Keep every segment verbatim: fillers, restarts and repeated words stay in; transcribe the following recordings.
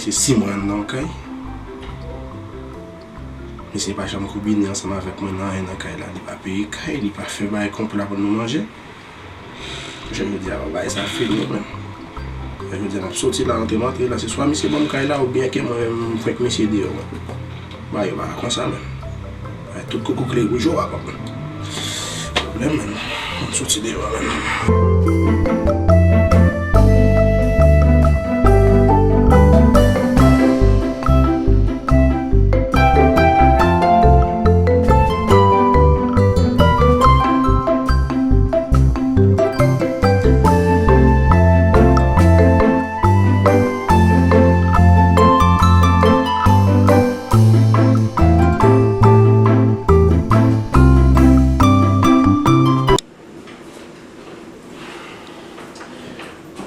Sis mwa anndan kay. Misye pa janm konbine ansanm avèk mwen nan anyen nan kay la. Li pa peye kay, li pa fè bagay konpla pou nou manje. Jodi a, bagay sa fini, men. Jodi a, m ap soti la, antre m antre la. Se swa misye ban m kay la, oubyen ke mwen menm m fwenk misye deyò, men. Bagay yo pa ka konsa, men. Ay, tout koukou klere pou Jowa, papa. Pwoblèm, men. M soti deyò, men.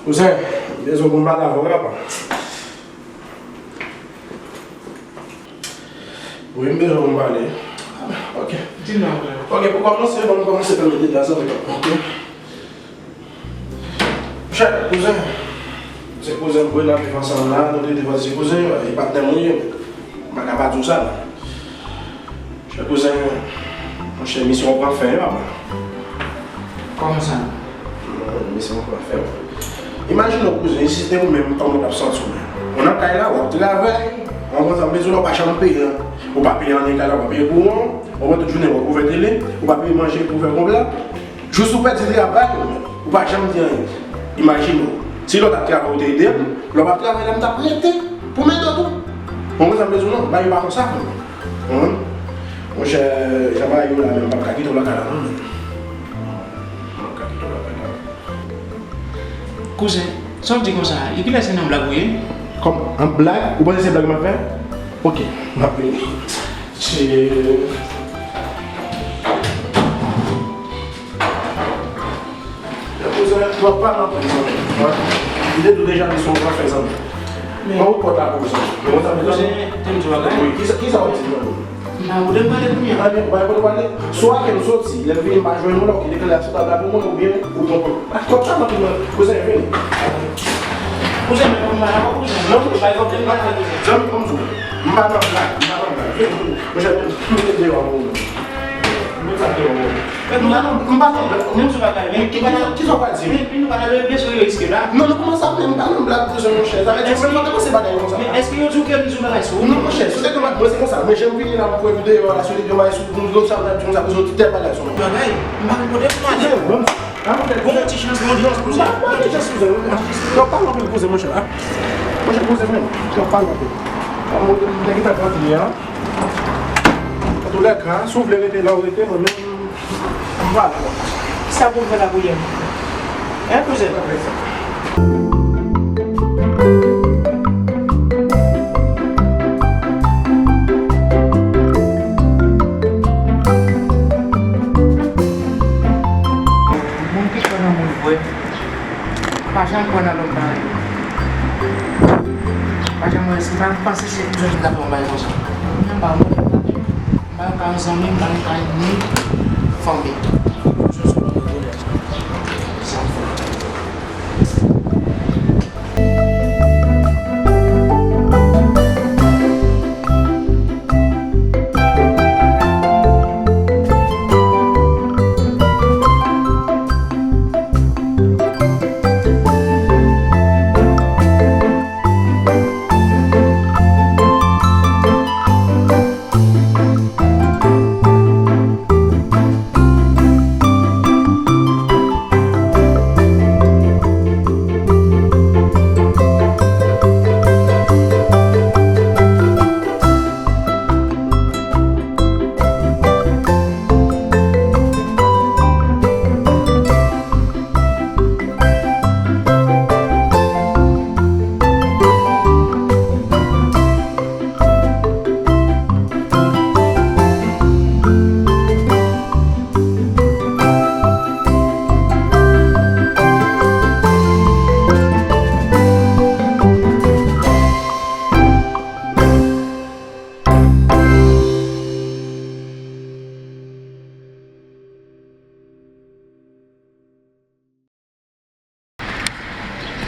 Kouzen, m bezwen pou m pale avè w, papa. Wi, m bezwen pou m pale. Ok. Di m non, frè. Ok, pou kòmanse, ban m kòmanse fè m mete dezòd, ok? Monchè, kouzen. Se kouzen m kwè n ap viv ansanm la, nou te defann se kouzen, e patnè m li ye. M pa ka pa di w sa, non. Monchè, kouzen, monchè, misyon an pran fen, wi, papa. Kòman sa? Non, misyon an pran fen, wi. Imajine w, kouzen, si se te ou menm, kòman w t ap santi w menm? Ou nan kay la, w ap travay, w konn sa m bezwen la, ou pa janm peye, ou pa peye anyen kay la, ou pa peye kouran, ou pran tout jounen w ap ouvè tele, ou pa peye manje pou fè konpla. Jis ou pèdi travay ou, ou pa janm di anyen. Imajine w, si lè w t ap travay ou te ede m, lè w p ap travay la m t ap rete pou m ede w tou. Ou konprann sa m bezwen non, bagay yo pa konsa frè m. Ou konprann? Monchè, jan bagay yo la menm, m p ap ka kite w lakay la non, men. M p ap ka kite w lakay la. Kouzen, sa w di konsa, e kilès se nan blag ou ye? Kòm an blag? Ou panse se blag m ap fè? Ok, m ap vini. Che. Kouzen, w ap pale anpil, zanmi. Wi. Li te di w deja li se yon gran frè, zanmi. Men. Ban ou pòt la pou ou, zanmi. Kouzen, te m di w bagay. Wi, kisa, kisa w ap di, zanmi? M pa vle pale kounye a. A, men, ou pa vle pale? Swa ke m soti, lè m vini m pa jwenn ou la, ou kite kle a sou tab la pou mwen, oubyen ou pran kòb. A, kòb sa nan men mwen. Kouzen, vini. Kouzen, men m pa dakò, kouzen. Non, non, pa dakò, kouzen. Zanmi, ban m di w. M pa nan blag, m pa nan blag. Vini, vini. Monchè, m mete deyò pou ou. M mete sa deyò pou ou. Men m pa nan, m pa nan blag. Menm sou bagay, men ki bagay, kisa w pral di? Men, men nou pa nan regle sou riske la. Non, non, kòman sa, men m pa nan blag, kouzen, monchè. Sa vle di, mwen pa te panse bagay konsa. Men èske yo di w ke m di yon bagay sou ou? Non, monchè, si w te gen mwen, se konsa. Mwen, jan m vini la, m kwè videyo a la, si w te gen yon bagay sou, m di w sa, m ta di w sa, kouzen, ou di tèl bagay sou mwen. Bagay, m pa gen pwoblèm pou m ale. Kouzen, ban m, ban m ti chans, ban m ti chans, kouzen. Ban m ti chans, kouzen. Ban m ti chans, kouzen. Yo, pale anpil, kouzen, monchè, a. Monchè, kouzen, men. Yo, pale anpil. Mwen, m te gentan pran pye a. Antoulèka, si w vle rete la w rete, mwen menm, m pale. Sa pou m fè lapriyè m? Hein, kouzen? Moun ki kwè nan moun vrè, pa janm kwè nan lòt bagay. Pa janm wè, se pa m panse se kouzen ki ta fè yon bagay konsa. Mwen menm, m pa yon, m pa yon zanmi, m pa yon ni fanmi.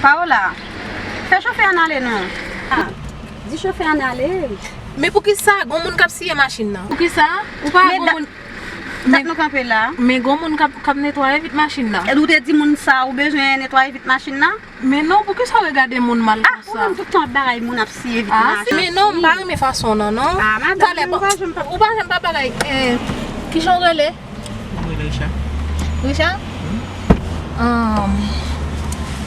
Paola, fè chofè a n ale non. Ah. Li chofe, ann ale. Men poukisa gon moun k ap siye machin nan? Poukisa? Ou pa gon moun. Dat nou kanpe la. Men gon moun k ap, k ap netwaye vit machin nan. E ou te di moun sa ou bezwen netwaye vit machin nan? Men non, poukisa w regade moun mal konsa? Ah, ou menm tout tan ap bagay moun ap siye vit machin. Ah, men non, m pa renmen fason w nan, non. Ah, madanm, talè, ou pa janm pa, ou pa janm pa bagay. Eh, kijan w rele? Mwen rele Richard. Richard? Ahn,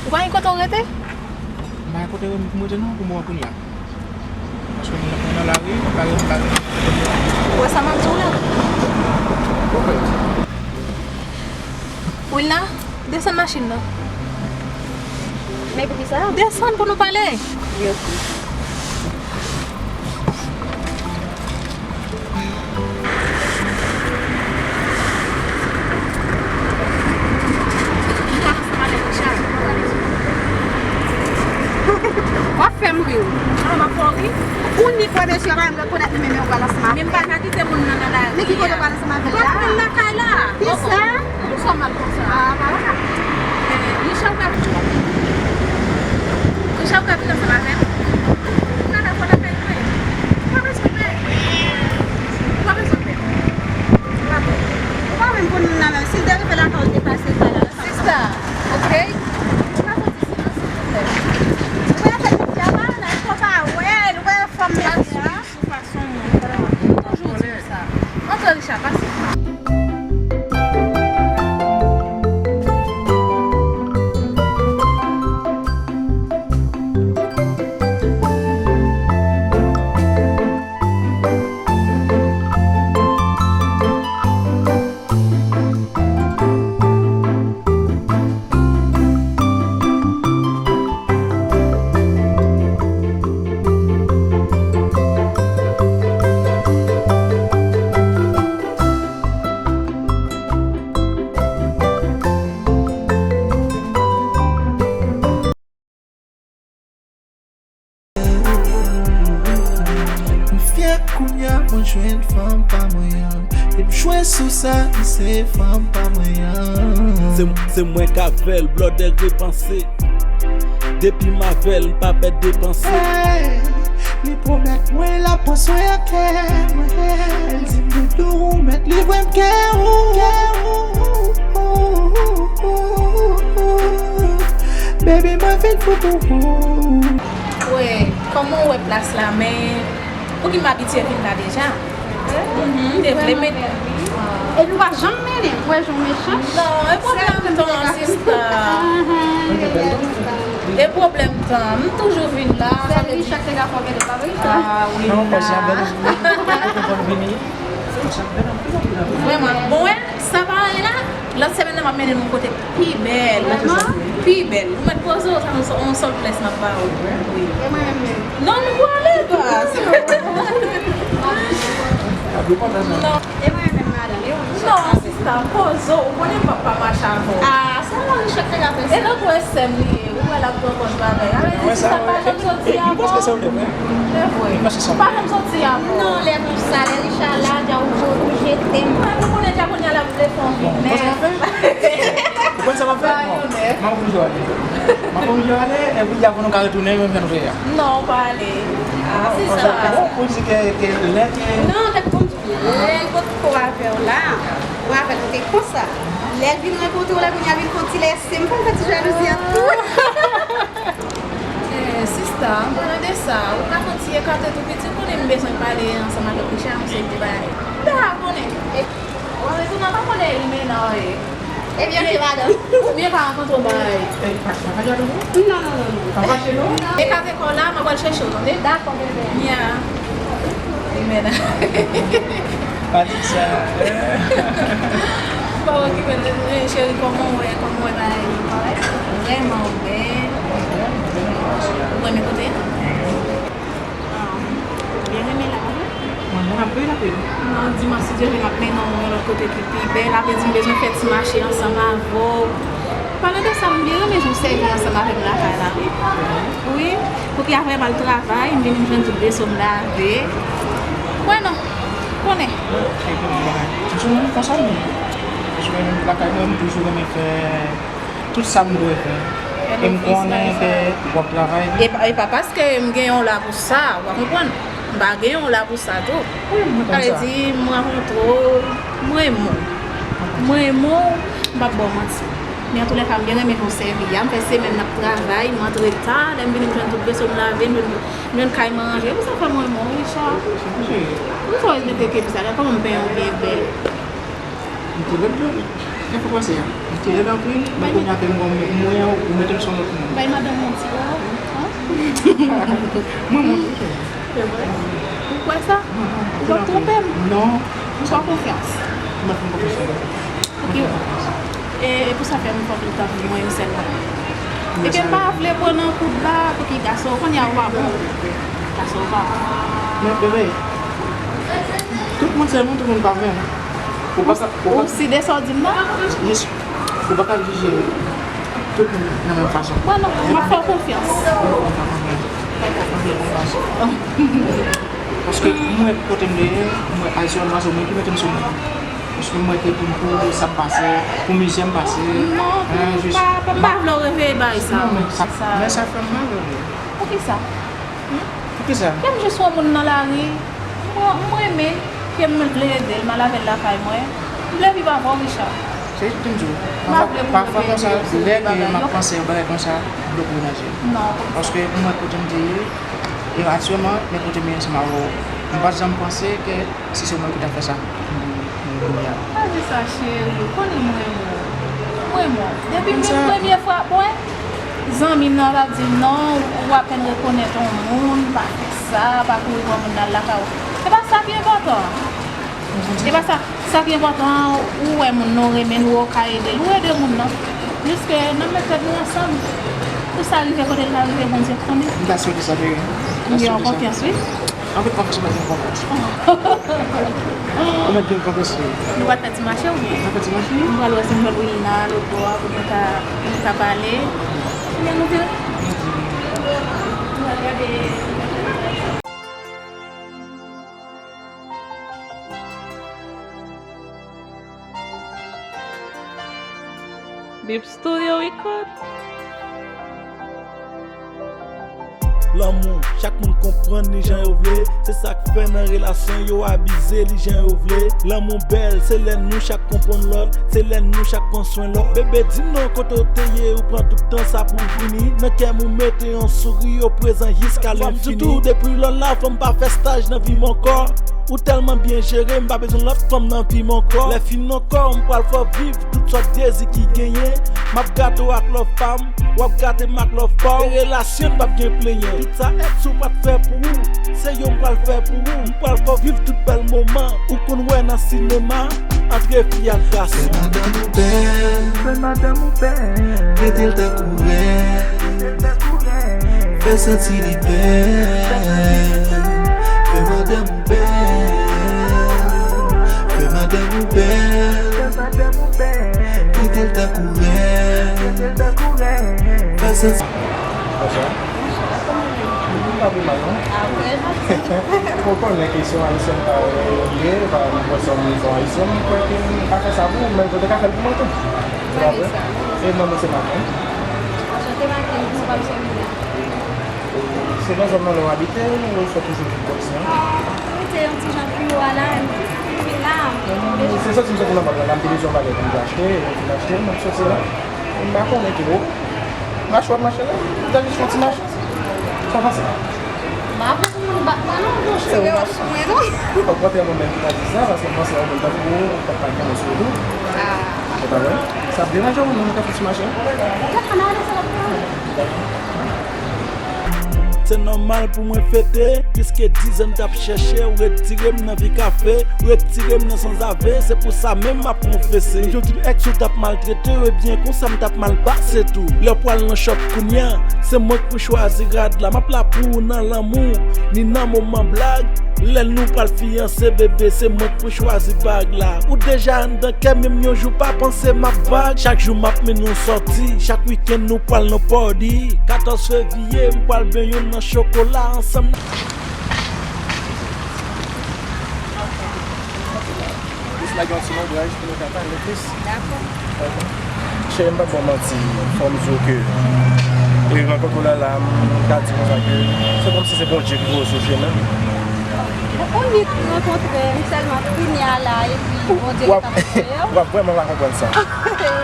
ou pa gen kote w rete? M pa gen kote pou m rete non, pou mwen kounye a. Paske mwen, mwen nan lari, mwen pa gen, mwen pa gen. Ou wè sa m ap di w la? Ou kwè? Wilna, desann machin nan. Men poukisa? Desann pou nou pale. Wi, ok. W ap fè m ri wi. An, m ap fè w ri. Ou ni kwè mesye pa menm rekonèt li menm, yo pral ansanm avè l. Men m pa ka kite moun nan nan lari a. Men ki kote w pral ansanm avè l la? Ou pa konnen lakay la. Kisa? Poukisa w mal konsa? Ah, pa la. Eh, Richard ka vin. Richard ka vin ansanm avè m. Ou ka dakò lakay mwen. Ou pa bezwen pè. Ou pa bezwen pè. Ou pa pè. Ou pa menm konn moun nan menm. Si l te rive lakay ou, l te pase kay la. Sista, ok? Ou ka soti silans, silvouplè. Ou pa fè tout sa, pa nan, fò pa wè l, ou wè fanm mesye a. Sou fason moun nan. M toujou di w sa. Antre, Richard, pase. M fyè kounya mwen jwenn fanm pa mwen an. E m jwe sou sa, m se fanm pa mwen an. Se, se mwen k avè l, blòdè repanse. Depi m avè l, m pa pè depanse. Hey, li pwomèt mwen l ap pran swen ak kè mwen. Li di m doudou, ou mèt livre m kè ou. Baby, mwen vin fou pou ou. Wè, kòman w wè plas la, men ou gen m abitye vin la deja. Mhm, m te vle met. E nou pa janm mennen, ou wè jan w mechan. Non, e pwoblèm tan, sista. E pwoblèm tan, m toujou vin la. Sèl li chak te ka fò gen de pa vre. Ah, wi. Vrèman, bon, wè, sa pa anyen la. Lòt semèn nan, m ap mennen nou kote pi bèl. Vrèman? Pi bèl. Ou mèt poze w, sa yon sòt, yon sòt lès m ap ba ou. Wi. E mwen menm menm? Non, nou prale, baz. Non. E mwen menm, madanm, e mwen menm? Non, sista, poze w. Ou konnen m p ap pa mache avè w. Ah, sèlman Richard te ka fè sa. E nan kwen sè m li ye. Ou wè l ap pran kòz bagay. Sa vle di, sista pa janm soti avè w. Se vre. Pa janm soti avè w. Non, lè konsa, lè Richard la, dja ou, ou jete m. Mwen, ou konnen dja kounye a l ap vle fè yon vin nèf. Ou konn sa m ap fè? Bon, m ap oblije ale. M ap oblije ale, epi dja pou nou ka retounen, menm jan nou te ye a. Non, ou pa ale. Ah, se sa. Bon, pou di ke, ke lè ke. Non, tèt konn lè l potko avè w la. Ou avè l, ou te konsa. Lè l vin rankontre w la, kounye a vin fè yon ti lèse m, fè m fè ti jalouzi an tou. Eh, sista, an palan de sa, ou ka fè yon ti ekate tou piti, ou konnen m bezwen pale ansanm avèk Richard, yon seri de bagay. Da, konnen. Ou retounen, pa konnen Limena, wi. Ebyen, ok, madanm. Oubyen ka rankontre w bay. Eh, pa, pa, pa, non, non, non, non. Pa fache, non? E kave kò w la, mwen pral chèche w, tande? Dakò, bebe. Ya. Limena. Pa di sa. Pa okipe l, cheri, kòman w wè, kòman w wè bagay yo? Vrèman bèl. Ou renmen kote a? Ah, m byen renmen la, wi. Mwen, mwen ap byen anpil. Non, dimanch, si Dye vle, m ap mennen w yon lòt kote ki pi bèl. Apre di m bezwen fè ti mache ansanm avè w. Palan de sa, m byen renmen jan w sèvi ansanm avè m lakay la, wi. Wi, pou ki apre m al travay, m vini m jwenn tout veso m lave. Mwen non, konnen. Toujou konsa, mwen. Paske lakay mwen, m toujou renmen fè tout sa m dwe fè. E m konnen ke w ap travay. E pa, e pa paske m genyen w la pou sa, w pa konprann? M pa genyen w la pou sa tou. Wi, m konprann sa. Sa vle di, m rankontre w, m renmen w. M renmen w, m p ap ba w manti. Men antoulèka, m byen renmen jan w sèvi a. M fè semèn n ap travay, m antre ta, lè m vini, m jwenn tout veso m lave, m jwenn, m jwenn kay m ranje. E pou sa fè m renmen w, Richard. Poukisa w mete kepi sa la? Kòman m penyen w byen bèl? M te rèd vre wi. Kèk fwa pase a. M te rèd anpil, men kounye a ke m wè w mwen, ou mete m sou yon lòt moun. Bay madanm ou yon ti bo, hein? Mwen, mwen, mwen. Se vre? Ou kwè sa? Ou p ap twonpe m? Non. Ou fè konfyans? Mwen fè konfyans. Ok. E, e pou sa fè m fòk li tankou mwen, m sèl mwen. E ke m pa vle pran nan kout la, pou ki gason, kounye a ou pa bon. Gason ou pa bon. Men, bebe, tout moun sèlman, tout moun pa vle. Ou pa ka, ou pa, ou si de sa w di m nan? Yes. Ou pa ka jije tout moun nan menm fason. Mwen non, m ap fè w konfyans. Paske mwen kote m ye, mwen aktyèlman se mwen ki mete m sou mwen. Paske mwen te pou, pou sa pase, pou mizè m pase. Non, pa, pa, pa vle w reveye bagay sa. Non, men sa, men sa fè m mal vre. Poukisa? Hmm? Poukisa? Ke m jis wè yon moun nan lari, m, m renmen, ke m vle ede l, m al avè l lakay mwen. M vle viv avè w, Richard. Se jan m di w. Pafwa, pafwa konsa, lè ke m ap panse yon bagay konsa, dlo koule nan je m. Non, poukisa? Paske mwen kote m te ye, e aktyèlman, men kote m ye ansanm avè w. M pa t janm panse ke si se mwen ki t ap fè sa. Mwen, mwen, mwen, mwen. Pa di sa, cheri. Ou konnen mwen renmen w. Mwen renmen w. Depi menm premye fwa, bon, zanmi m nan t ap di m, "Non, ou apèn rekonèt yon moun, pa fè sa, pa kouri pran moun nan lakay ou." E pa sa ki enpòtan. E pa sa, sa ki enpòtan, ou wè moun nan, ou renmen l, ou wè w ka ede l, ou ede moun nan. Jiske n ap met tèt nou ansanm. Pou sa rive kote l ka rive, Bondye konnen. M ta swete sa, cheri. M ta swete sa. M gen konfyans, wi. Anfèt, konfyans, ou mèt gen konfyans. Ou mèt gen konfyans, wi. Nou pral fè ti mache, oubyen? Nou pral fè ti mache, wi. Nou pral wè si nou jwenn Wilna lòt bò a, pou nou ka, pou nou ka pale. Oubyen nou vin. Nou pral gade. Bip Studio Record. Lanmou, chak moun konprann li jan yo vle. Se sa k fè nan relasyon yo abize li jan yo vle. Lanmou bèl, se lè nou chak konprann lòt. Se lè nou chak pran swen lòt. Bebe, di m non kote w te ye, ou pran tout tan sa pou w vini. Nan kè m ou mete yon souri, ou prezan jiska lenfini. Fò m di w tou, depi lò la, fò m pa fè staj nan vi m ankò. Ou tèlman byen jere, m pa bezwen lòt fanm nan vi m ankò. Lè fini ankò, m pral fè w viv tout sòt dezi ki genyen. M ap gate w ak love pa m, w ap gate m ak love pa w. E relasyon n p ap gen plenyen. Tout sa èks ou pa t fè pou ou, se yo m pral fè pou ou. M pral fè w viv tout bèl moman ou konn wè nan sinema. Antre fi ak gason. Fè madanm ou bèl. Fè madanm ou bèl. Trete l tankou rèn. Fè santi li bèl. Fè madanm ou bèl. Fè madanm ou bèl. Trete l tankou rèn. Fè santi. Bonswa. M pa pi mal, non? Ah, trè janti. Ou konnen ke se yon Ayisyèn pa, e, m ye, pa, m wè sa, m se yon Ayisyèn, m kwè ke m ka fè sa pou ou, men ou te ka fè l pou mwen tou. Se pa vre? E non, mwen se Maten. Anchante, Maten, kòman w ap sèvi la? Se nan zòn nan w abite, ou fè toujou viv kòmsi, an? Ah, m te yon ti jan pi wo a la, m vin la. Se soti m soti nan bank la, la m te bezwen yon bagay pou m te achte, m fin achte l, m ap soti la. M pa konnen tou. Mache w ap mache la, m ta jis fè yon ti mache. Sa pase. M pa vle pou moun bat mwen non, monchè, ou sou mwen non. Okontrè, mwen menm ki ta di sa, paske m panse yon moun tankou ou, ou t ap pa gen moun sou ou tou. Ah. Se pa vre? Sa ap deranje w, non, nou ka fè ti mache? Gad kanal sa l ap fè. Se nòmal pou mwen fete, pliske diz an m t ap chèche w, retire m nan vi kafe, retire m nan sanzave, se pou sa menm m ap konfese. M jwenn yon èks ou t ap maltrete w, ebyen konsa m t ap mal pase tou. Lè w pral nan shop kounye a, se mwen k pou chwazi rad la, m ap la pou ou nan lanmou, ni nan moman blag. Lè nou pral fiyanse, bebe, se mwen k pou chwazi bag la. Ou deja anndan kè, menm yon jou pa panse m ap vag. Chak jou m ap mennen w sòti, chak wikenn nou pral nan party. Katòz fevriye, m pral benyen w nan chokola ansanm. Jis lage yon ti lonbraj pou nou ka pale plis. Dakò. Dakò. Cheri, m p ap ba w manti, fò m di w ke e rankontre w la la, m ka di konsa ke se kòmsi se Bondye ki voye w sou chemen m. Bon, ou ni rankontre m sèlman kounye a la, epi Bondye gentan voye w. W ap vrèman pa konprann sa.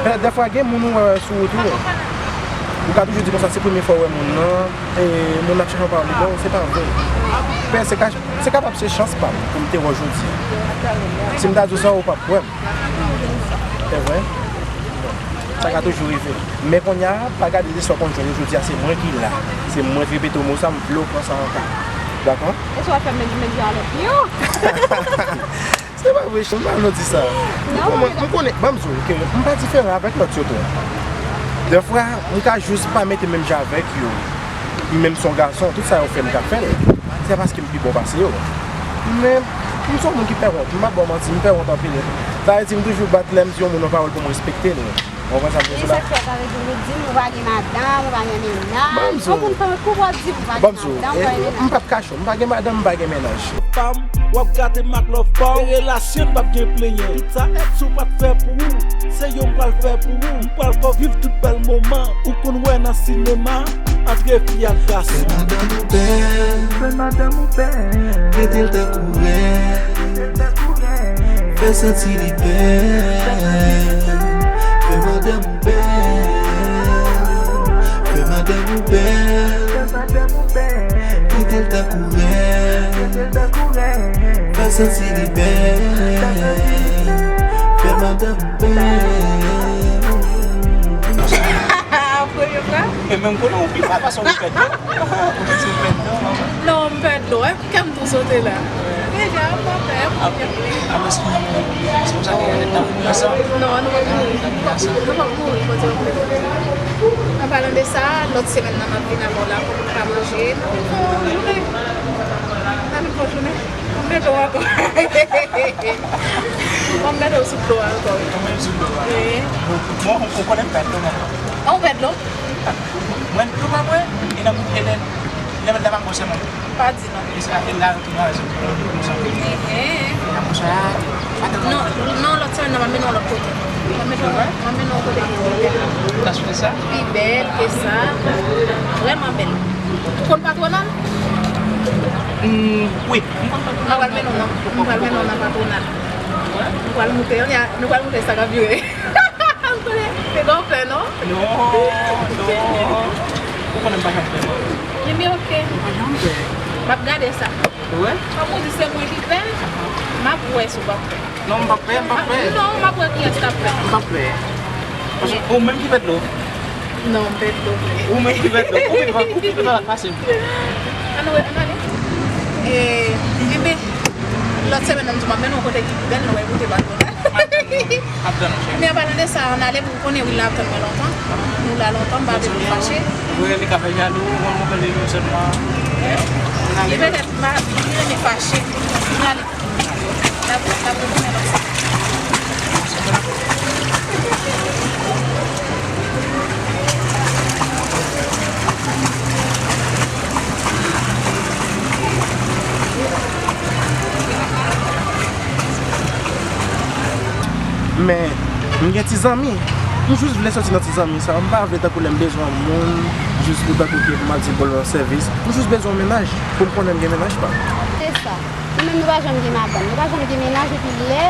Petèt dèfwa gen moun ou wè sou wout ou, ou ka toujou di konsa se premye fwa w wè moun nan, e moun nan ap chèche yon pawòl li ba w, se pa vre. Pè, se ka, se kapab se chans pa m pou m te wè w jodi a. Si m ta di w sa, ou p ap kwè m. Se vre? Sa ka toujou rive. Men kounye a, pa gade de sa w konn jwenn yo jodi a, se mwen ki la. Se mwen ki repete w mo sa, m vle w pran sa an ka. Dakò? E si w ap fè m menm jan avèk yo? Se pa vre, cheri, m pa vle w di sa. M konnen, m konnen, ban m di w ke m pa diferan avèk lòt yo tou. Dèfwa, m ka jis pa mete menm jan avèk yo. Menm si yon gason, tout sa yo fè, m ka fè l. Se paske m pi bon pase yo. Men, m se yon moun ki pè wont. M p ap ba w manti, m pè wont anpil. Sa vle di, m toujou bat lè m di yon moun yon pawòl pou m respekte l. Ou konprann sa m vle di w la? E sa k fè, sa vle di, ou di m ou pa gen madanm, ou pa gen mennaj. Yon moun tankou w ap di m ou pa gen madanm, ou pa gen mennaj. M p ap kache w, m pa gen madanm, m pa gen mennaj. Pa m, w ap gate m ak love pa w. E relasyon n p ap gen plenyen. Tout sa èks ou pa t fè pou ou, se yo m pral fè pou ou. M pral fè w viv tout bèl moman ou konn wè nan sinema. Antre fi ak gason. Fè madanm ou bèl. Fè madanm ou bèl. Trete l tankou rèn. Fè santi li bèl. Fè madanm ou bèl. Fè madanm ou bèl. Trete l tankou rèn. Fè santi li bèl. Fè madanm ou bèl. Premye fwa? E menm konnen ou pi mal pase ou pèt dlo. Ou di ou pèt dlo, manman. Non, m pèt dlo, wi. Kè m tou sote la. Deja, m pa pè, m pa pè. Apre, si, si konsa, nou gen tèt nan mouri ansanm. Non, nou p ap mouri. Nou p ap, nou p ap mouri, Bondye p ap mouri. An palan de sa, lòt semèn nan, m ap vin avè w la pou nou ka manje. Nou fè yon jounen. N a vin fè yon jounen. M mete w ankò. Bon, m mete w sou dlo a ankò. Ou menm sou dlo a. Wi. Bon, ou konnen m pèt dlo, manman. An, ou pèt dlo? Mwen, dlo pa mwen, e nan, e lè, lè, lè m ap bwè sèlman. Pa di non. E sa, e la, tout bagay sou dlo, konsa. Enhen. Apre sa, non, non, lòt semèn nan, m ap mennen w lòt kote. M ap mennen w, m ap mennen w kote ki pi bèl. Ou ta swete sa? Pi bèl ke sa. Vrèman bèl. Ou konn patwonal? Mm, wi. M konn patwonal. M pral mennen w nan, m pral mennen w nan patwonal. Nou pral moute, nou pral moute sa k ap vire. M konnen, se gon fè, non? Non, non. Ou konnen m pa janm fè, non. Ebyen, oke. M pa janm fè. M ap gade sa. Ou wè? Kòm ou di se mwen ki fè l, m ap wè si w p ap fè. Non, m p ap fè, m p ap fè. Non, m ap wè kiyès k ap fè. M p ap fè. Paske ou menm ki pèt dlo. Non, m pèt dlo vre. Ou menm ki pèt dlo. Ou vin pa, ou vin pa pase m. Ann wè, ann ale. E, enben, lòt semèn nan, m di w m ap mennen w kote ki pi bèl, nou wè kote pa nou la. M ap tann ou, cheri. Men an palan de sa, ann ale, pou w konnen Will la ap tann mwen lontan. Nou la lontan, m pa vle nou fache. Ou wè, li ka fè jalou, ou konn move li nou sèlman. Ann ale. Li petèt, m pa, li renmen fache. Ann ale. Men, m gen ti zanmi. M jis vle soti nan ti zanmi sa. M pa vle tankou lè m bezwen yon moun, jis pou tankou ke pou m al di bon lòt sèvis. M jis bezwen yon mennaj pou m konnen m gen mennaj pa m. Se sa. Nou menm nou pa janm gen madanm, nou pa janm gen mennaj, epi lè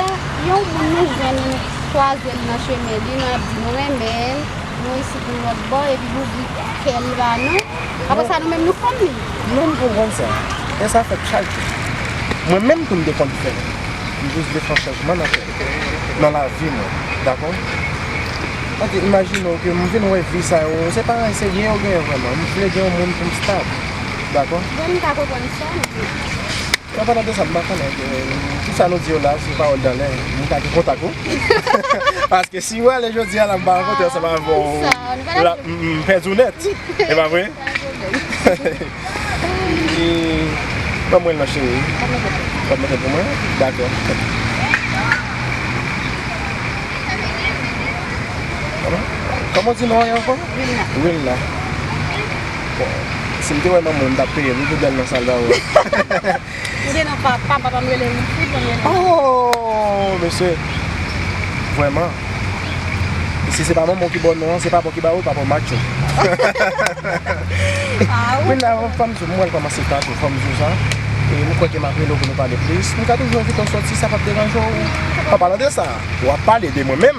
yon moun nou jwenn, nou kwaze l nan chemen li, nou ap di nou renmen l, nou isit nou lòt bò, epi nou di kè li pa nou. Apre sa, nou menm nou fanm li. Non, m konprann sa. E sa fèt chak jou. Mwen menm tou m te konn fè l. M jis vle fè yon chanjman nan kè, nan lavi mwen. Dakò? Paske imajine w ke m vin wè vi sa yo, se pa yon serye yo genyen vrèman. M vle gen yon moun pou m stab. Dakò? Bon, m ka konprann sa, men. An palan de sa, m pa konnen ke tout sa nou di yo la, se pawòl dan lè. M ka gen kontak ou. Paske si w ale jodi a la, m pa rankontre ansanm avè w, la, m, m pèdi w nèt. E pa vre? E, ban mwen l non, cheri. W ap mete l pou mwen? Dakò. Kòman? Kòman w di non an ankò? Wilna. Wilna. Bon, si m te wè manman w, m t ap peye l wi pou bèl non sa l ba ou a. Ou gen non pa, pa, papa m rele Wilfrid, mwen rele. Oh, mesye. Vrèman. Si se pa manman w ki ba w non an, se papa w ki ba ou, papa w macho. Kounye a, fò m di w, mwen kòmanse tann ou, fò m di w sa. E m kwè ke m ap rele w pou nou pale plis. M ka toujou envite w sòti, sa p ap deranje w. An palan de sa, w ap pale de mwen menm.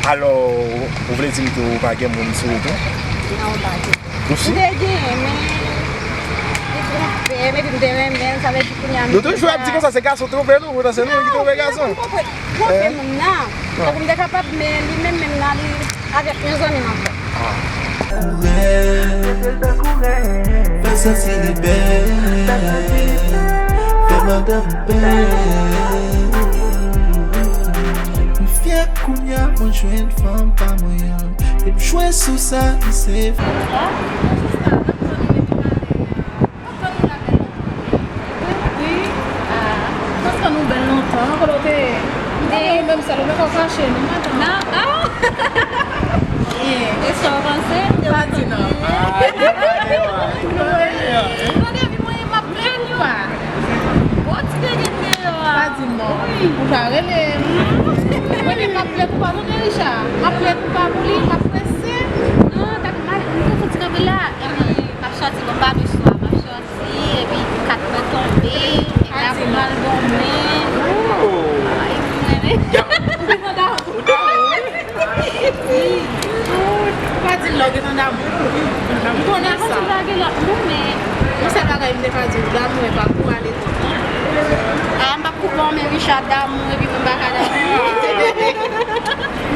Alò, ou vle di m ke ou pa gen moun sou ou tou? Non, m pa gen. Ou si? M te genyen, men li twonpe m, epi m te renmen l, sa vle di kounye a m... Nou toujou ap di konsa, se gason twonpe nou, poutan se nou menm ki twonpe gason. Twonpe moun nan. Tankou m te kapab, men li menm menm nan, li avèk yon zanmi m ankò. Kourè, fè l santi li bèl, fè madanm bèl. M fyè kounye a mwen jwenn fanm pa mwen an. E m jwe sou sa, m se. Wi. Ah, paske nou bèl lontan. Kote w te ye? M te ye. Ou menm sèl, ou menm kò kache, non, madanm? Non, ah! Byen. E sa w panse? Pa di non. Mwen depi mwen m ap plèn ou pa. Bon, ti bebe deyò a. Pa di non. Wi. Ou pa rele m. Mwen menm m ap plèn ou pa, tande Richard. M ap plèn ou pa pou li, m ap prese. Non, tak, m te fouti kanpe la. Epi, m ap sòti, bon, m pa gen chwa, m ap sòti, epi kat mwen tonbe, nèg la pran l gon men. Ay, mwen renmen. Ou damou, wi. Wi. Ou pa di l lè w gentan damou. M konnen sa. Yon sèl bagay m te ka di w, damou e pa pou ale tou. Ah, m p ap koupe w, men Richard damou, epi mwen m pa ka damou.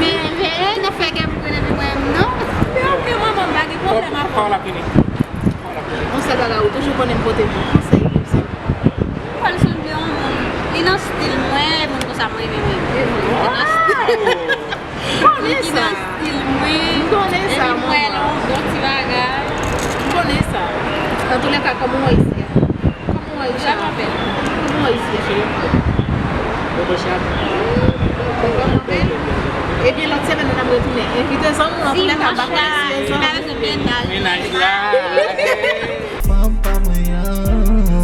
Men, veye, n ap fè gè pou mwen epi mwen menm, non? Men ok, manman, m pa gen pwoblèm avè w. Kòman l ap fini? Yon sèl bagay, ou toujou konnen m pote bon konsèy pou sa. Ou pral sonje yon moun. Li nan stil mwen, e moun konsa mwen renmen mwen. Li nan stil. Konnen sa. Li nan stil mwen. M konnen sa, manman. Epi mwen, yon bon ti bagay. M konnen sa. Antoulèka, kòman w ye isi a? Kòman w ye isi a? Kòman w ye isi a, cheri? Mwen chak. Ebyen, lòt semèn, nou ap retounen. Envite zanmi w, antoulèka, m pa konnen si e zanmi. Mennaj la. Fanm pa mwen an.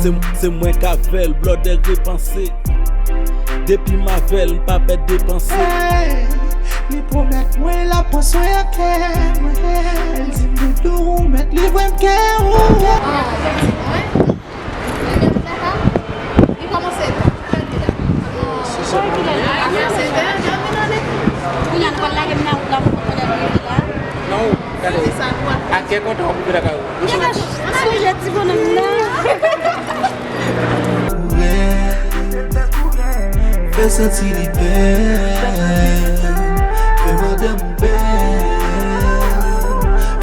Se, se mwen k avè l, blòdè repanse. Depi m avè l, m pa pèd depanse. Hey, li pwomèt mwen l ap pran swen ak kè mwen. El di m doudou ou mèt livre m kè ou. Ah, li kòmanse tan, kòmanse tan. Kounye a nou pral lage m nan wout la pou mwen pran lè la. Non, gade. Ak kè kontan w ap rive lakay ou. Degaje, sonje ti bonòm nan. Fè santi li bèl. Fè madanm ou bèl.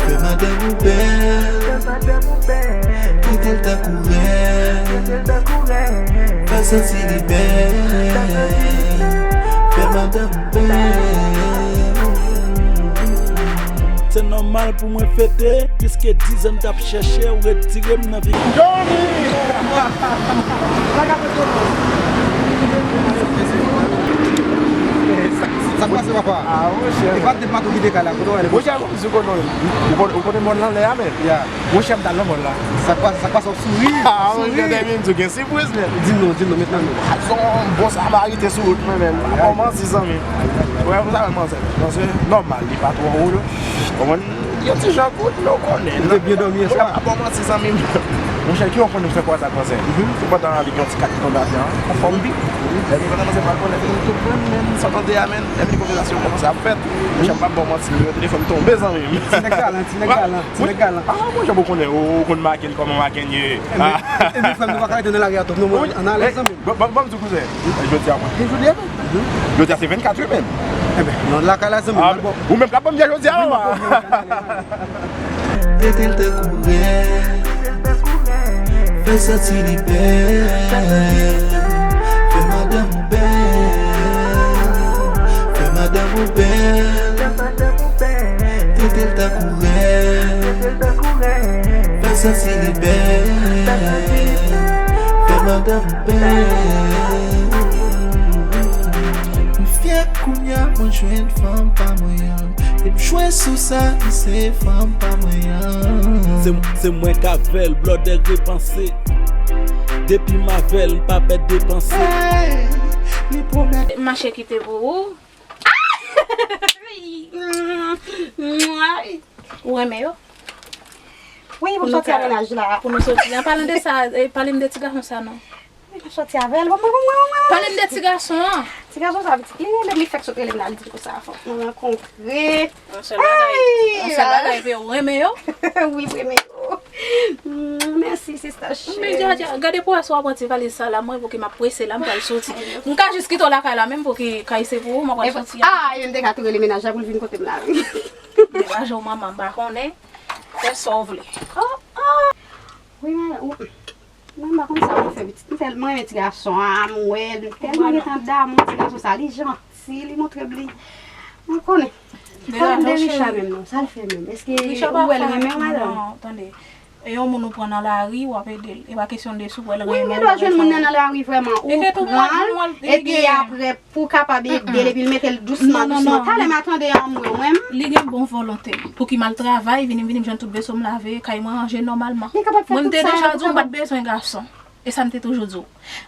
Fè madanm ou bèl. Trete l tankou rèl. Fè santi li bèl. Fè madanm ou bèl. Se nòmal pou mwen fete, piske dizan m t ap chèche w, retire m nan vi. Johnny! Sa k pase, papa? Ah, monchè. E pa de patou ki te kay la, kote w ale? Monchè, m sou kote w. Ou konnen, ou konnen mòn lan lè a menm. Ya. Monchè, m t al nan mòn la. Sa k pase, sa k pase, w ap souri? Ah, monchè, tèmine tou gen sipriz, menm. Di m non, di m non, met nan non. Ah, se yon bon samariten sou wout mwen menm. Bon manti, zanmi. Wè, pou sa, manzè. Manzè, nòmal, li pa twò wo, non. Konprann? Yon ti jan kout, men w konnen. Ou te byen dòmi yè swa? Mwen pa ba w manti, zanmi m. Monchè, ki w konnen m fè kwaze ak manzè? Se pandan avèk yon ti kat ki tonbe atè a, anfòm pi. Epi pandan manzè pral konnen, m tou pran menm san tande a, men epi konvèsasyon kòmanse ap fèt. Monchè, m p ap ba w manti, nimewo telefòn tonbe, zanmi m. Ti nèg galan, ti nèg galan, ti nèg galan. Ah, monchè, ou konnen, ou konn Macken, kòman Macken ye? Ebyen, frè m, nou pa ka rete nan lari a twòp non, mwen, ann ale, zanmi m. Bon, bon, bon, m di w, kouzen, jodi a mwen. Se jodi a, non? Jodi a se vennkat, wi, menm. Ebyen, non, lakay la, zanmi m, ah, bon. Ou menm k ap ban m byen jodi a, mama. Trete l tankou rèl. Fè santi li bèl. Fè madanm ou bèl. Fè madanm ou bèl. Trete l tankou rèl. Fè santi li bèl. Fè madanm ou bèl. M fyè kounye a mwen jwenn fanm pa mwen an. E m jwe sou sa, m se fanm pa mwen an. Se, se mwen k avè l, blòdè repanse. Depi m avè l, m pa pèd depanse. Hey, li pwomèt. Mache kite pou ou. Ou renmen yo? Wi, pou sòti a mennaj la. Pou nou sòti. An palan de sa, e, pale m de ti gason sa non. Wi, pou sòti avè l. Bon, bon, bon, bon, bon. Pale m de ti gason an. Ti gason sa pitit. Li rele m, li fèk sot rele m la, li di konsa fòk nou rankontre. Yon sèl bagay, yon sèl bagay, vre ou renmen yo? Wi, m renmen yo. Mm, mèsi, sista cheri. Men dja, dja, gade pou wè si w ap pran ti valiz sa la, mwen, pouki m ap prese la, m pral soti. M ka jis kite w lakay la menm, pouki kay se pou ou, m ap pral soti a. Ah, e m te ka tou rele mennaj la pou l vin kote m la, wi. Degaje w, manman, m pa konnen. Fè sa w vle. Oh, oh. Wi, men, ou, mwen, m pa konn sa pou m fè pitit. M fè, mwen renmen ti gason an, m wè l, m tèlman gentan damou ti gason sa, li janti, li montre m li. Mwen konnen. Pale m de Richard menm non, sa l fè menm? Èske ou wè l renmen w, madanm? Non, tande. E yon moun ou pran nan lari, w ap ede l. E pa kesyon de si w wè l renmen w. Wi, m gen dwa jwenn moun nan nan lari vrèman. Ou pran l, epi apre, pou w kapab ede l, epi l mete l dousman, dousman. Talè m a tande anmwe w menm. Li gen bon volonte. Pouki m al travay, vini, vini, m jwenn tout veso m lave, kay mwen ranje nòmalman. Mwen, m te deja di w, m pa t bezwen gason. E sa m te toujou di w.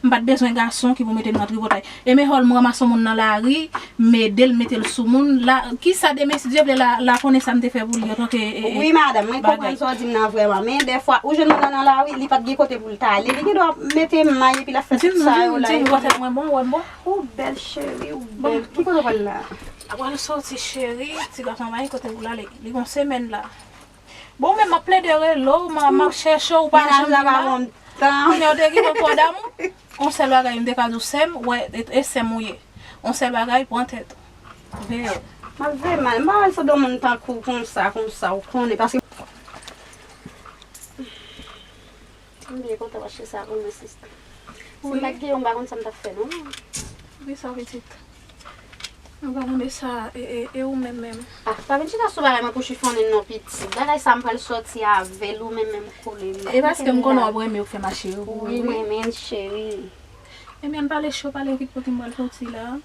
M pa t bezwen gason ki pou mete m nan tripotay. E men hòl m ranmase yon moun nan lari, m ede l, mete l sou moun. La, kisa demen, si Dye vle, la, la konnen sa m te fè pou li antanke, e, e, wi, madanm, mwen konprann sa w di m nan vrèman. Men dèfwa, ou jwenn moun nan nan lari, li pa t gen kote pou l t ale. Li gen dwa mete may epi l ap fè tout sa yo la. Di m, di m, gwosè mwen bon, wè m bon. Ou bèl cheri, ou bèl. Ki kote w pral la? Apre l soti cheri, ti gason pa gen kote pou l ale. Li gon semèn la. Bon, men m ap plede rele w, m a, m ap chèche w, ou pa janm vin la. Kounye a w te gen yon twò damou. Yon sèl bagay m te ka di w, sè m, wè, e, e sè m ou ye. Yon sèl bagay, pran tèt ou. Veye w. M ap veye mal. M pa wè sa dò moun tankou konsa, konsa, ou konnen, paske m byen kontan w achte sa pou mwen, sista. Si m pa t gen yo, m pa konn sa m t ap fè, non. Wi, sa pitit. Mwen pa konn de sa, e, e, e ou menm menm? Ah, pa vin chita sou bagay mwen pou chifonnen non, pitit. Bagay sa m pral sòti avè l, ou menm menm kole m. E paske m konnen w ap renmen yo k fè m achte yo pou ou, wi, wi. Mwen menm, cheri. Ebyen, pale cho, pale vit, pouki m pral sòti la.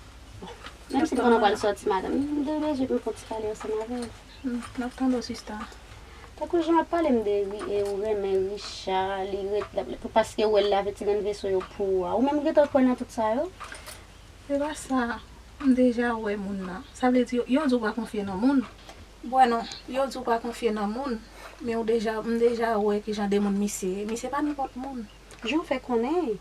Menm si m konnen w pral sòti, madanm, m te bezwen pou m fè yon ti pale ansanm avè w. Hmm, n ap tande w, sista. Tankou jan w ap pale m de ri, e ou renmen Richard, li ret, l ap, pou, paske ou wè l lave ti grenn veso yo pou ou a. Ou menm ou gentan kwè nan tout sa yo? Se pa sa, m deja wè moun nan. Sa vle di, yo di w pa konfye nan moun. Bwè non, yo di w pa konfye nan moun, men ou deja, m deja wè ki jan de moun misye ye. Misye pa nenpòt moun. Jan w fè konnen?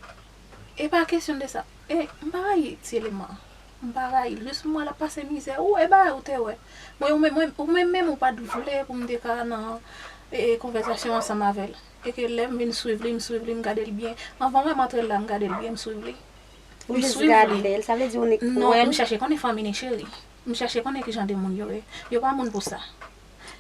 E pa kesyon de sa. E, m pa rayi ti eleman an. M pa rayi l. Jis m wè l ap pase mizè. Ou wè bagay ou te wè. Mwen, ou menm, mwen, ou menm menm ou pa t vle pou m te ka nan, e, e, konvèsasyon ansanm avè l. E ke lè m vin swiv li, m swiv li, m gade l byen. Anvan menm antre l la, m gade l byen, m swiv li. Ou jis gade l, sa vle di ou nik kwè l? Non, m chache konnen fanmi li, cheri. M chache konnen ki jan de moun yo ye. Yo pa moun pou sa.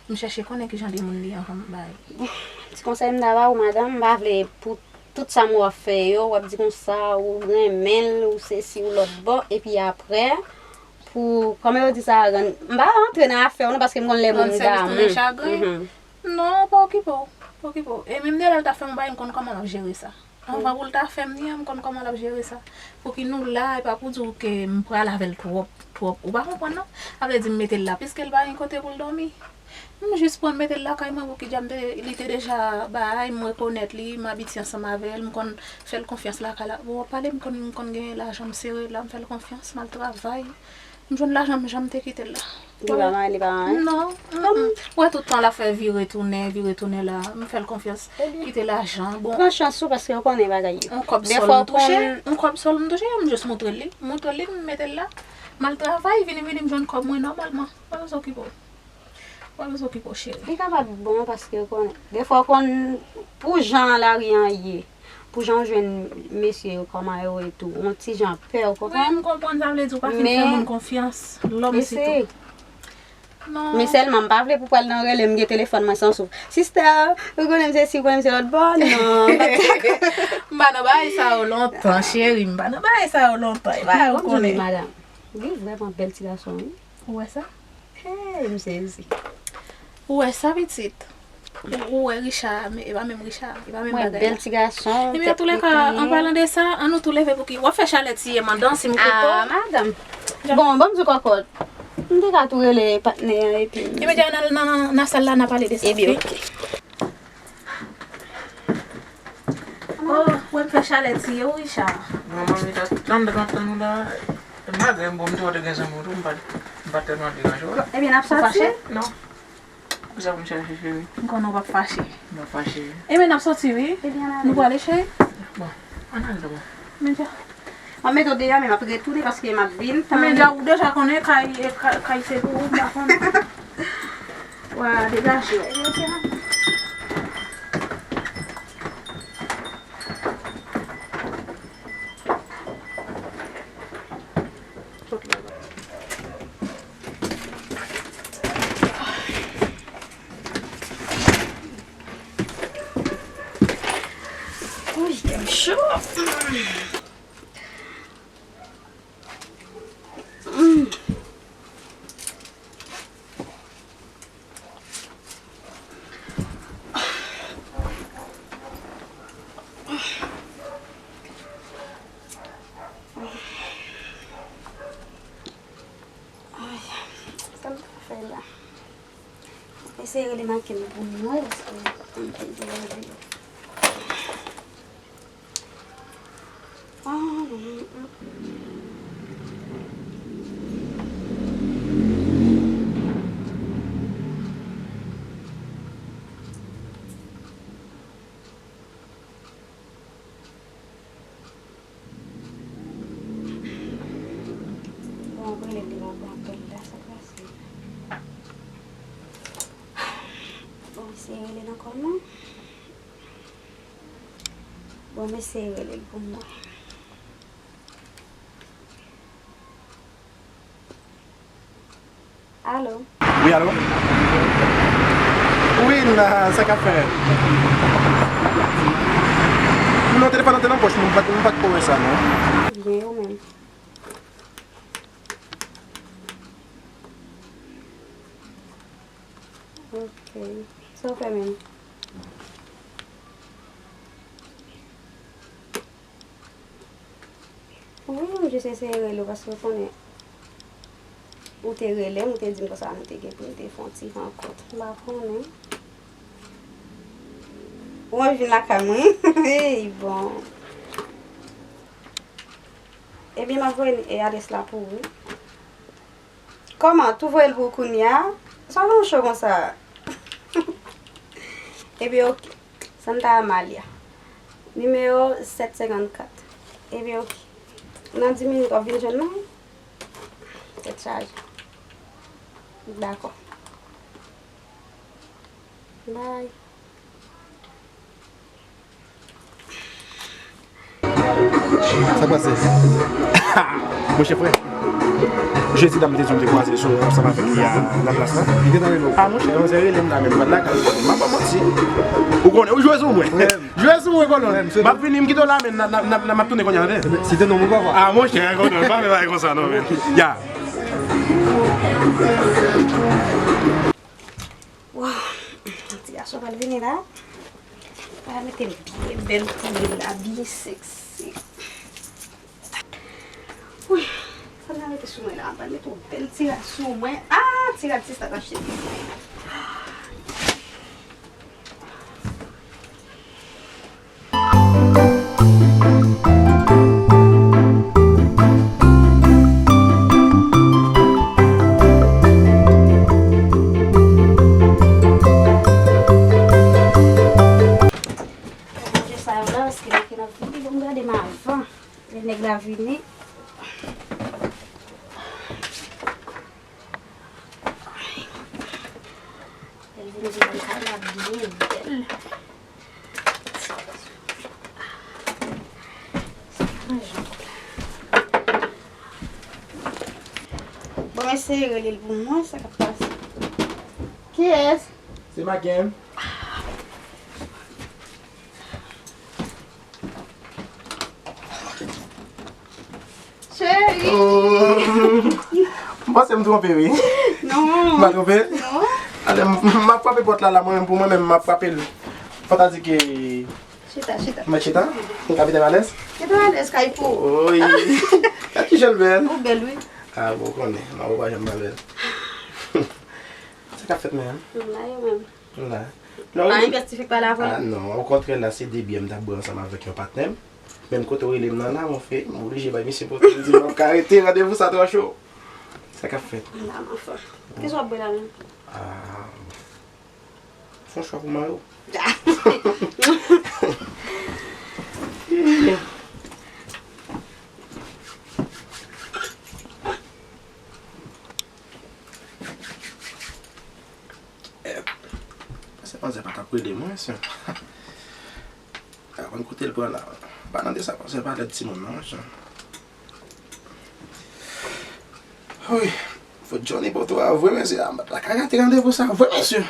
M chache konnen ki jan de moun li anvan m bay. Ti konsèy m ta ba ou, madanm, m pa vle pou tout sa m wè w ap fè yo, w ap di konsa, ou renmen l, ou sesi, ou lòt bò, epi aprè, pou, kòman yo di sa, rann, m pa rantre nan afè w non, paske m konn lè moun damou. Rann sèvis tounen chagren. Mhm. Non, pa okipe w, pa okipe w. E menm de lè l ta fè m yon bagay, m konn kòman l ap jere sa. Anvan pou l ta fè m li an, m konn kòman l ap jere sa. Pouki nou la, e pa pou di w ke m pral avè l twòp, twòp. Ou pa konprann non? Sa vle di m mete l la, piske l pa gen kote pou l dòmi. M jis pran l mete l lakay mwen, pouki djab m te, li te deja bay, m rekonèt li, m abitye ansanm avè l, m konn fè l konfyans lakay la. Bon, w ap pale, m konn, m konn gen lajan, m sere la, m fè l konfyans, m al travay. M jwenn lajan m, jan m te kite l la. Li pa manyen, li pa manyen? Non. Mm, mm. Ou wè tout tan l ap fè vire tounen, vire tounen la. M fè l konfyans. Kite lajan. Bon. Pran chans ou paske ou konnen bagay yo. On kòb sòl m touche, on kòb sòl m touche, m jis montre l li. Montre l li, m mete l la. M al travay, vini, vini, m jwenn kòb mwen nòmalman. Pa bezwen okipe w. Pa bezwen okipe w, cheri. Li kapab bon paske ou konnen. Dèfwa ou konn pou jan lari an ye. Pou jan w jwenn mesye yo, kòman yo ye tou, yon ti jan pè, ou konprann? Wi, m konprann, sa vle di w pa fin fè moun konfyans, lòm sitou. Non. Men sèlman, m pa vle pou pral nan rele m gen telefòn mwen san souf. Sista, ou konnen m se si, ou konnen m se lòt bò, non. M pa nan bagay sa yo lontan, cheri, m pa nan bagay sa yo lontan, e pa ou konnen. Madanm, gen vrèman bèl ti gason, wi. Ou wè sa? Hey, m sezi. Ou wè sa, pitit? Ou, ou wè Richard, men e pa menm Richard, e pa menm bagay la. Mwen bèl ti gason. Ebyen, antoulèka, an palan de sa, an nou tou leve pouki w ap fè chalè tiye m andan, si m koupe w. Ah, madanm. Bon, ban m di w kòkòt. M te ka tou rele patnè an, epi m di. Ebyen, dja nan, nan, nan sal la, n a pale de sa, oke? Ebyen, oke. Oh, wè m fè chalè tiye w, Richard. Manman, li ta tann, tann, tann ou la. Malgre m bon, m te wè w te gen zanmi w tou, m pa t, m M pa tèlman deranje w. Ebyen, n ap soti? Ou fache? Non. Poukisa pou m chache, cheri? M konnen w p ap fache. M p ap fache. Ebyen, n ap soti, wi. Ebyen, n ale. Nou prale, cheri? Bon, ann ale, bon. Men dja. M ap mete w deyò, men m ap retounen paske m ap vin. Men dja, ou deja konnen kay, e, ka-, kay se pou ou, m pa konnen. Wa degaje w. Ebyen, oke, la. Uy, kè m cho. Mm. Ay, sa m ta fè la? Eseye rele Maken pou mwen, paske m pa gen rele. Ah, mm, mm, mm. Bon, mwen rele li nan apèl la, sa pase. Bon, eseye rele l ankò non. Bon, m eseye rele l pou mwen. Alo? Wi, alo? Wi, m la, sa k ap fèt? Non, telefòn nan te nan pòch mwen, m pa t, m pa t ko wè sa, non. Byen, ou menm? Ok. Sa w fè menm? Wi, m jis eseye rele w paske w konnen ou te rele m, ou te di m konsa nou te gen pou n te fè yon ti rankont. M pa konnen. Ou anvi vin lakay mwen? Ey, bon. Ebyen, m ap voye, e, adrès la pou ou, wi. Kòman? Tou voye l pou ou kounye a? Sa w fè m cho konsa? Ebyen, oke. Santa Amalia. Nimewo sèt senkant kat. Ebyen, oke. Nan dis minit, w ap vin jwenn mwen? Tèt chaje. Dakò. Bye. Sa k pase? Monchè frè, jezi dam te di m te kwaze sou ansanm avèk li a nan plas la. Li gentan rele w? Ah, monchè, demanzè rele m la menm, m pa t lakay, m pa ba w manti. Ou konnen, ou jwe sou mwen. Jwe sou mwen, kolon. M ap vini, m kite w la, men n a, n a, n a, m ap tounen kounye a, tande. Si te non, mwen pa va. Ah, monchè, kolon, pa fè bagay konsa, non, men. Ya. Waw, ti gason pral vini la. Pral mete l byen bèl pou li la, byen seksi. Wi, sa m pral mete sou mwen la? M pral mete yon bèl ti rad sou mwen. Ah, ti rad sista t achte pou mwen. Manje sa yo la, paske nèg yo ap vini, bon, gade m avan. Lè nèg la vini. Lè l vini, vin nan kay la byen bèl. Bon, eseye rele l pou mwen, sa k ap pase? Kiyès? Se Maken. Cheri! Oh. M panse m twonpe, wi. Non. M pa twonpe? Non. Ale, m, m ap frape pòt la, la, mwen menm, pou mwen menm, m ap frape l. Fò ta di ke... Chita, chita. Mwen chita? M ka kite m alèz? Kite w alèz, kay pou ou. Oy. Gad ki jan l bèl. Ou bèl, wi. Ah, bon, ou konnen, manman pa janm pa bèl. Sa k ap fèt, menm? M la, yo menm. M la. Pa envestifik pale avè w? Ah, non, okontrè, la, se de byè m t ap bwè ansanm avèk yon patnè m. Menm kote w rele m nan la, mon frè, m oblije bay misye pote, m di m p ap ka rete, randevou sa twò cho. Sa k ap fèt? M pa anfòm. Kisa w ap bwè la menm? Ah, fè yon chwa pou mari w. Eh, se manzè pa t ap rele mwen, se. A, konn kote l pran la. Pa nan de sa, se pa lèd timoun nan, mesye. Wi, fout Johnny poto a vre, mesye. A, m pa t ka rate randevou sa vre, mesye.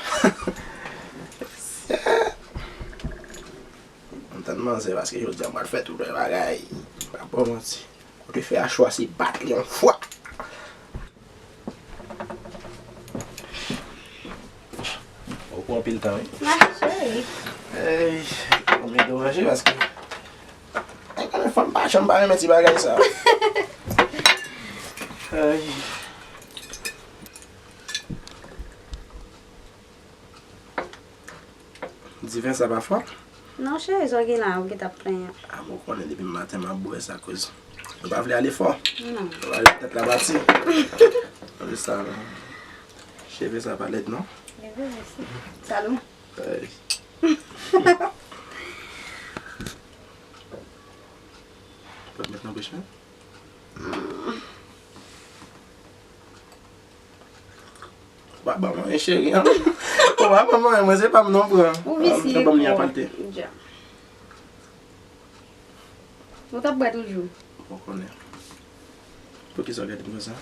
M tann manzè paske jodi a m pral fè tout lè bagay. Pa bon manti. Kote fè a chwa se bat li yon fwa. Ou pran anpil tan, wi. Mache. Ey, ou byen deranje paske. Ay, konnen fanm pa janm pa renmen ti bagay sa. Ey. Diven sa pa fò? Non, cheri, sa w gen la, ou gentan ap plenyen. A, mwen konnen depi maten m ap bwè sa koz. Ou pa vle ale fò? Non. Ou pa vle tèt la pati? Gade sa, non. Cheve sa pa lèd, non? Leve, mèsi. Salon. Ey. Ou pa t met nan bouch, non? Ou pa ban mwen, cheri, an. Ou pa ban mwen, mwen se pa m non pran. Ou visye. Ban m li a palte. Dja. Ou t ap bwè toujou. Ou konnen. Poukisa w gade m konsa?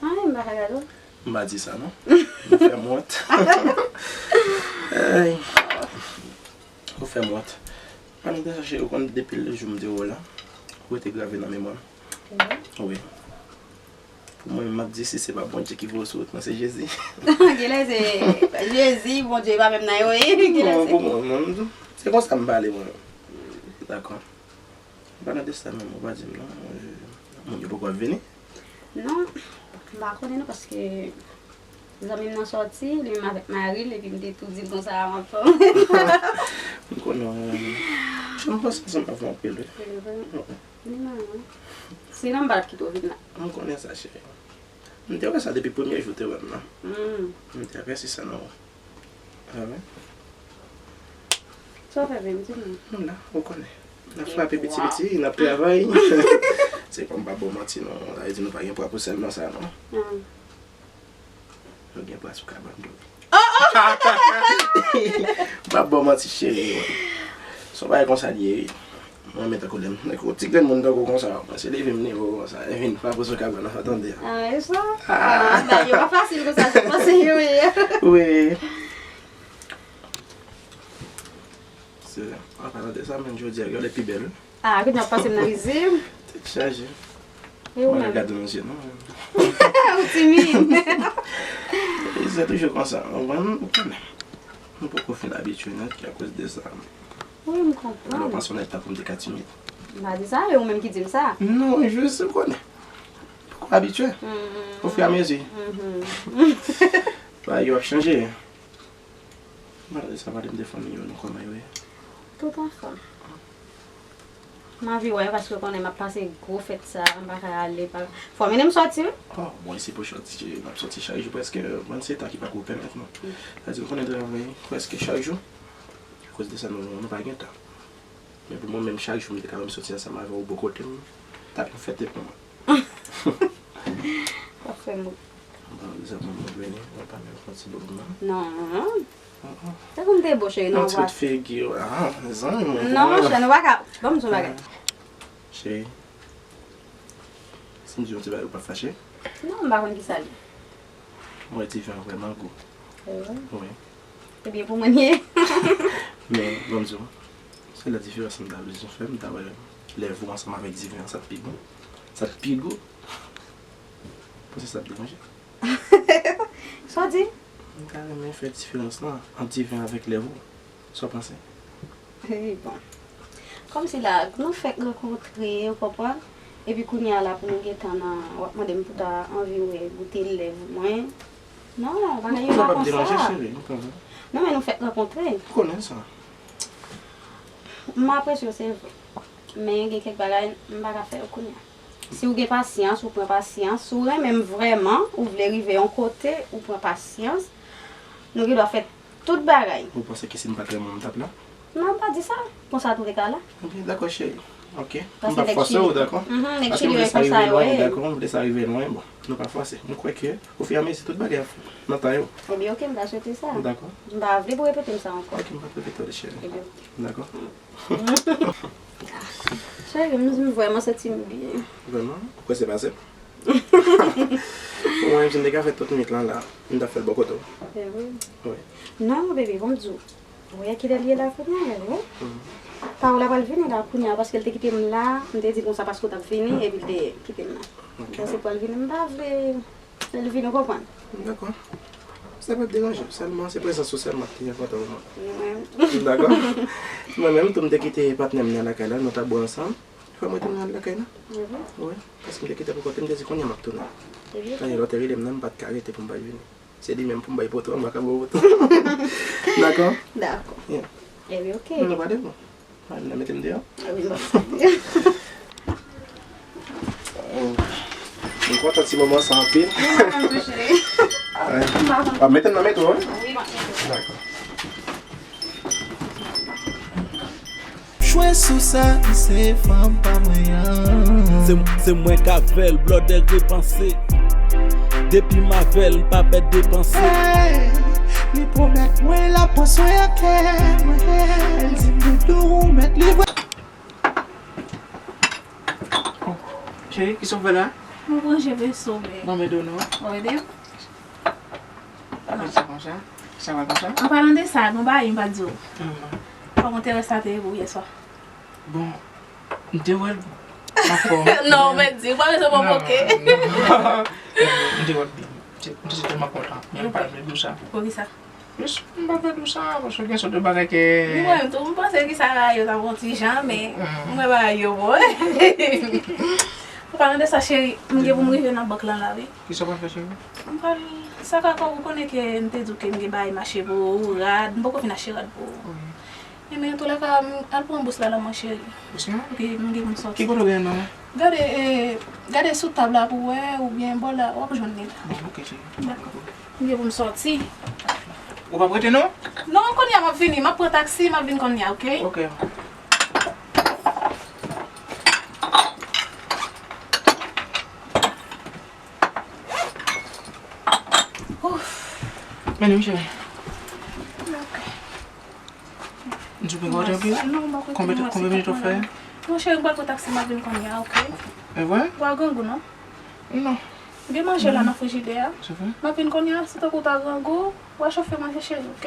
Anyen, m pa ka gade w. M pa di sa, non. Ou fè m wont. Ey. Ou fè m wont. Ann, cheri, ou konn depi le jou m te wè w la, ou rete grave nan memwa m. Wi. Pou mwen, m ap di, si se pa Bondye ki voye w sou wout mwen, se Jezi. Genlè se Jezi, Bondye pa menm nan yo ye. Genlè se. Non, pou mwen, mwen, se konsa m pale, mwen. Dakò. Pale de sa menm, ou pa di m non. Moun yo poko ap vini? Non, m pa konnen non, paske zanmi m nan sòti, li menm avèk mari l, epi m te tou di l konsa, m ap fè w. M konnen, wi. Jan m panse ansanm avè w anpil, wi. Se vre? Ni manman. Sinon, m pa t ap kite w vin la. M konnen sa, cheri. M te wè sa depi premye jou w te wè m nan. Mm. M te apèsi sa nan ou. Ah wi. Sa w fè vin, di m? Nou la, ou konnen. N ap frape piti piti, n ap travay. Se kòm m pa ba w manti non. Sa vle di nou pa gen pwa pou sèlman sa non. Ah. Nou gen pwa sou kabann tou. Oh, oh! M pa ba w manti, cheri, mwen. Se yon bagay konsa li ye, wi. Mwen, men tankou lè m, tankou ti grenn moun tankou konsa, mwen se leve m leve w konsa, e vin frape sou kabann nan, sa tande. Ah, e sa? Ah. Ah, bagay yo pa fasil konsa, se panse yo ye. Wi. Se, an palan de sa, menm jodi a, gen lè pi bèl. Ah, kounye a w ap pase m nan rizib. Tèt chaje. E ou menm? Mwen gade nan je non. Ou timid. E se toujou konsa, ou konprann, ou konnen. Nou poko fin abitye nèt ki akoz de sa. Wi, m konprann. Alò, panse w nèt tan pou m te ka timid. M pa di sa, e ou menm ki di m sa. Non, jis ou konnen. Poko abitye. Mm. Ofiramezi. Mhm. Bagay yo ap chanje. Malgre sa, pale m de fanmi yo, nou kòman yo ye? Tout anfòm. M anvi wè yo paske w konnen m ap pase gwo fèt sa, m pa ka ale, pa, fò w mennen m sòti wi. Oh, bon, isi pou sòti, n ap sòti chak jou prèske, mwen se tan ki pa ko pèmèt nou. Mm. Sa di, ou konnen travay prèske chak jou. Akoz de sa, nou, nou pa gen tan. Men pou mwen menm, chak jou m te ka wè m sòti ansanm avè w bò kote m, t ap yon fèt pou mwen. W ap fè m. Bon, sa pou mwen vini, mwen pa menm fè yon ti bout non. Non. Mm, mm. Se kòm te bo cheri, non. Yon ti bout figi, ah, zanmi mwen. Non, monchè, nou pa ka. Ban m di yon bagay. Cheri, si m di yon ti bagay, ou p ap fache? Non, m pa konn kisa l ye. Mwen, diven an vrèman gou. Wi. Ebyen, pou mwen, l ye. Men, ban m di w, se la diferans m ta bezwen fè, m ta wè lèv ou ansanm avèk diven an, sa t pi bon. Sa t pi gou. Panse sa ap deranje. Sa w di? M ta renmen fè diferans lan ant diven avèk lèv ou. Sa w panse? Wi, bon. Kòmsi la, nou fèk rankontre, ou konprann? Epi kounye a la pou nou gentan nan, w ap mande m pou ta anvi wè, goute lèv mwen. Non, bagay yo pa konsa. Sa p ap deranje, cheri, nou konprann. Non, men nou fèk rankontre. M konnen sa. M apresye w, se vre. Men gen kèk bagay, m pa ka fè yo kounye a. Si w gen pasyans, ou pran pasyans. Si w renmen m vrèman, ou vle rive yon kote, ou pran pasyans. Nou gen dwa fè tout bagay. Ou panse ke si m pa t renmen w, m t ap la? Non, m pa di sa. Konsa tou te ka la. Ok, dakò, cheri. Ok. M p ap fòse w, dakò? Paske m vle sa rive lwen, dakò? M vle sa rive lwen, bon, nou pa fòse. M kwè ke, ofiramezi, tout bagay ap fèt nan tan yo. Ebyen, ok, m ta swete sa. Dakò. M pa vle pou w repete m sa ankò. Ok, m p ap repete w, cheri. Ebyen, ok. Dakò. Cheri, m, m vrèman santi m byen. Vrèman? Ou prese pase m? Mwen menm, si m te ka fè tout nwit lan la, m t ap fè l bò kote w. Se vre? Wi. Non, bebe, bon, m di w. Ou wè kilè l ye la kounye a, wi. Mhm. Pawòl la pral vini la kounye a, paske l te kite m la, m te di konsa paske w t ap vini, epi l te kite m la. Ok. Paske pral vini, m pa vle. L vin, ou konprann? Dakò. Sa p ap deranje w, sèlman se prezans ou sèlman ki enpòtan pou mwen. Mwen. Dakò. Mwen menm tou, m te kite patnè m nan lakay la, nou t ap bwè ansanm. Fò m rete m nan lakay la. Wi. Paske m te kite pou kont li, m te di kounye a m ap tounen. Ebyen, ok. Lè w te rele m nan, m pa t ka rete pou m pa t vini. Se li menm pou m bay poto, m pa ka ba w poto. Dakò? Dakò. Yeah. Ebyen, ok. Nou pa de bon. Al nan mete m deyò. Wi, m ap fè. Oh. M kontan ti moman sa anpil. Mwen menm tou, cheri. Wi. W ap mete m nan metwo, wi? Wi, m ap mete w. Dakò. Jwe sou sa, se fanm pa mwen an. Se, se mwen k avè l, blòdè repanse. Depi m avè l, m pa pè depanse. Hey, li pwomèt mwen l ap pran swen ak kè mwen. L di m doudou mèt li vre. Oh, cheri, kisa w fè la? Mwen ranje veso, men. Mwen ede w non. Ou ede m? Sa konsa? Sa va konsa? An palan de sa, gon bagay m pa di w. Kòman te wè sa te ye pou w yèswa? Bon, m te wè l pa fò. Non, men di, ou pa bezwen pwovoke. Non, non. M te wè l byen. M te, m te tèlman kontan. Men m pa vle di w sa. Poukisa? Jis, m pa vle di w sa, paske gen sòt de bagay ke. Mwen menm tou, m panse ki sa yo t ap yon ti jan, men m wè bagay yo bon. An palan de sa, cheri, m gen pou m rive nan bank lan la, wi. Kisa w pral fè, cheri? M pral, sa ka kò, ou konnen ke m te di w ke m gen bagay m achte pou ou, rad, m poko fin achte rad pou ou. Wi. Ebyen, antoulèka, m al pran bous la, la, mon cheri. Bous lan? Epi, m gen pou m sòti. Ki kote w gen nan men? Gade, e, gade sou tab la pou w wè, oubyen bò la, w ap jwenn li la. Bon, ok, cheri. Dakò. M gen pou m sòti. Ou p ap rete, non? Non, kounye a m ap vini. M ap pran taksi, m ap vin kounye a, ok? Ok. Ouf. Men li, cheri. Ok. M di w pa gen anpil? Non, m pa kote. Konbyen, konbyen minit w ap fè? Non, cheri, m pral pran taksi, m ap vin kounye a, ok? E vre? Ou pa grangou, non? Non. Gen manje la nan frijidè a. Se vre? M ap vin kounye a, si tankou w ta grangou, w a chofe manje, cheri, ok?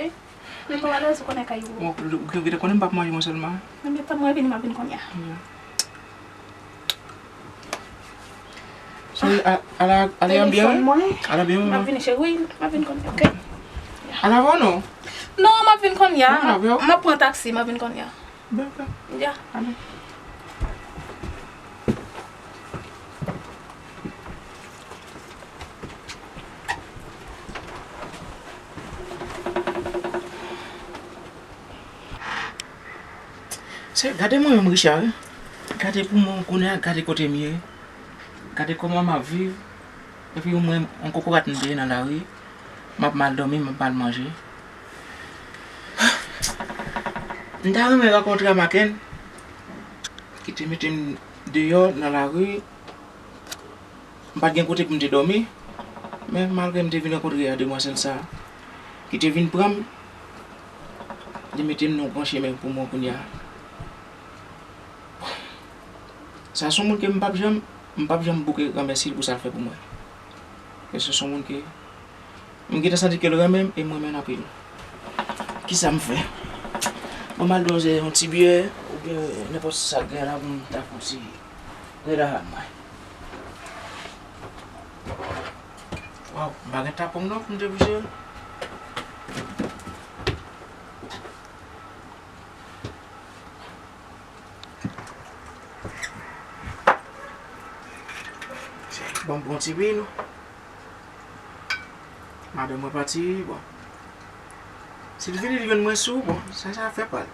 Men pa alèz, ou konnen kay ou. Bon, ou, ou, ou te konnen m p ap manje mwen sèlman? Ebyen, tann mwen vini, m ap vin kounye a. Yeah. Sori, a, ala, ala byen, wi? Telefòn mwen. Ala byen, wi. M ap vini, cheri, wi, m ap vin kounye a, ok? Al avè w, non? Non, m ap vin kounye a. Non, m ap avè w. M ap pran taksi, m ap vin kounye a. Byen, ok. Ya. Ale. Se, gade mwen menm, Richard, wi. Gade pou mwen kounye a, gade kote m ye. Gade kòman m ap viv. Epi mwen, yon kokorat m te ye nan lari. M ap mal dòmi, m ap mal manje. M ta renmen rankontre a Maken, ki te mete m deyò nan lari. M pa t gen kote pou m te dòmi, men malgre m te vin rankontre a demwazèl sa a, ki te vin pran m, li mete m nan yon gran chemen pou mwen kounye a. Sa se yon moun ke m p ap janm, m p ap janm bouke ranmèsye l pou sa l fè pou mwen. Paske se yon moun ke m gentan santi ke l renmen m e m renmen l anpil. Kisa m fè? Bon, m al dòze yon ti byè, oubyen nenpòt sa k gen la pou m ta fè yon ti reda ak mwen. Waw, m pa gen tapon non pou m te bouche. Bon, bon ti pi nou. Madanm mwen pati, bon. Si l vini, li jwenn mwen sou, bon, sa, sa fè pa l.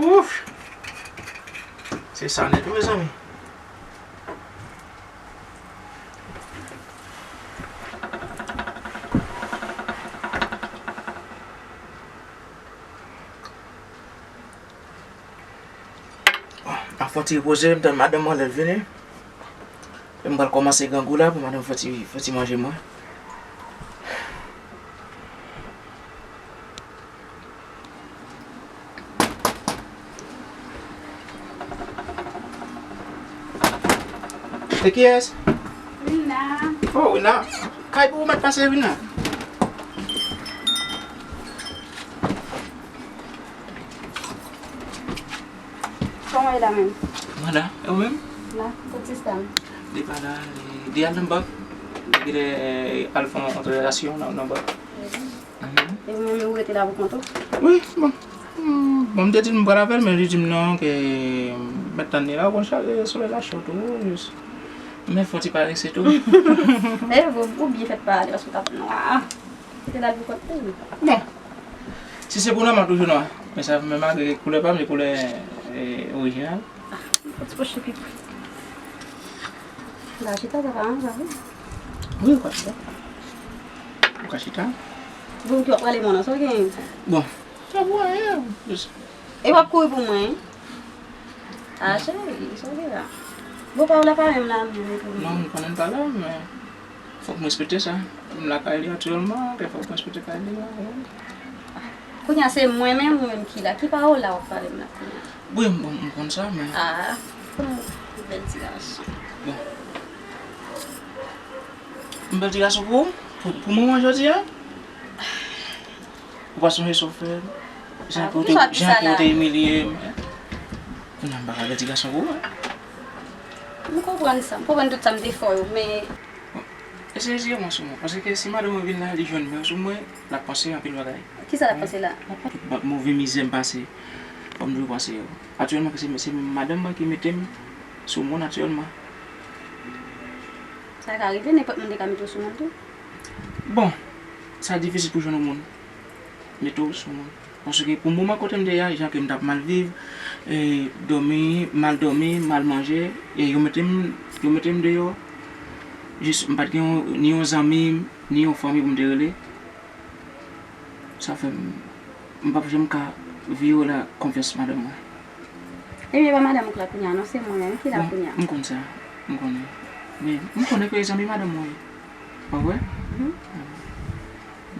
Ouf! Se sa nèt wi, mezanmi. Bon, m ap fè yon ti repoze, m tann madanm mwen lè l vini. Epi m pral kòmanse grangou la pou madanm fè ti, fè ti manje mwen. Se kiyès? Wina. Oh, Wina. Kay pou ou mèt pase, Wina. Kòman w ye la menm? Mwen la. E ou menm? La. Kot sista m? Li pa la. Li, li al nan bank. Li genlè al fè yon operasyon nan, nan bank. Mhm. E ou menm, ou rete la pou kont ou? Wi, bon. Hmm, bon, m te di l m pral avè l, men li di m non, ke m mèt tann li la, ou konn chalè solèy la cho tou, jis. Men fò ti parese tou. E, ou, ou byen fèt pa ale, paske w t ap nwa. Ou te la pou kont ou. Bon. Si se pou nwa, m ap toujou nwa. Men sa, men malgre koulè pa m, se koulè, e, orijinal. Ah, yon ti poch epi. La chita, sa pa anjan, wi. Wi, ou ka chita. Ou ka chita. Bon, ki w ap prale mòn nan, sa w gen? Bon, sa pou anyen. E w ap kouri pou mwen? A, cheri, sa w gen la? Bon, pa w la pa menm la, menm pou mwen. Non, m konnen l pa la, men fòk m respekte sa. M lakay li aktyèlman, ke fòk m respekte kay li a, wi. Kounye a se mwen menm, ou menm ki la. Ki pawòl la w ap pale m la kounye a? Wi, m, m, m konn sa, men. Ah, yon bèl ti gason. Bon. M bèl ti gason pou ou? Pou, pou moman jodi a? Ou pa sonje sa w fè m? Jan ke w te, jan ke w te imilye m. Kounye a m pa ka bèl ti gason pou ou, en. M konprann sa, m konprann tout sa m te fè w yo, men. Bon, eseye tire mwen sou mwen, paske si madanm mwen vin la, li jwenn men sou mwen, l ap panse anpil bagay. Kisa l ap panse la? Tout move mizè m pase, fò m toujou panse yo. Aktyèlman, se, se madanm mwen ki mete m sou moun aktyèlman. Sa ka rive, nenpòt moun te ka mete w sou moun tou. Bon, sa difisil pou jwenn yon moun mete w sou moun. Paske pou moman kote m te ye a, jan ke m t ap mal viv, e, dòmi, mal dòmi, mal manje, e yo mete m, yo mete m deyò. Jis m pa t gen yon, ni yon zanmi, ni yon fanmi pou m te rele. Sa fè m, m p ap janm ka vire la konfyans madanm mwen. Ebyen, e pa madanm ou k la kounye a, non, se mwen menm ki la kounye a. M konn sa, m konnen. Men, m konnen ke e zanmi madanm mwen ye. Pa vre? Mhm.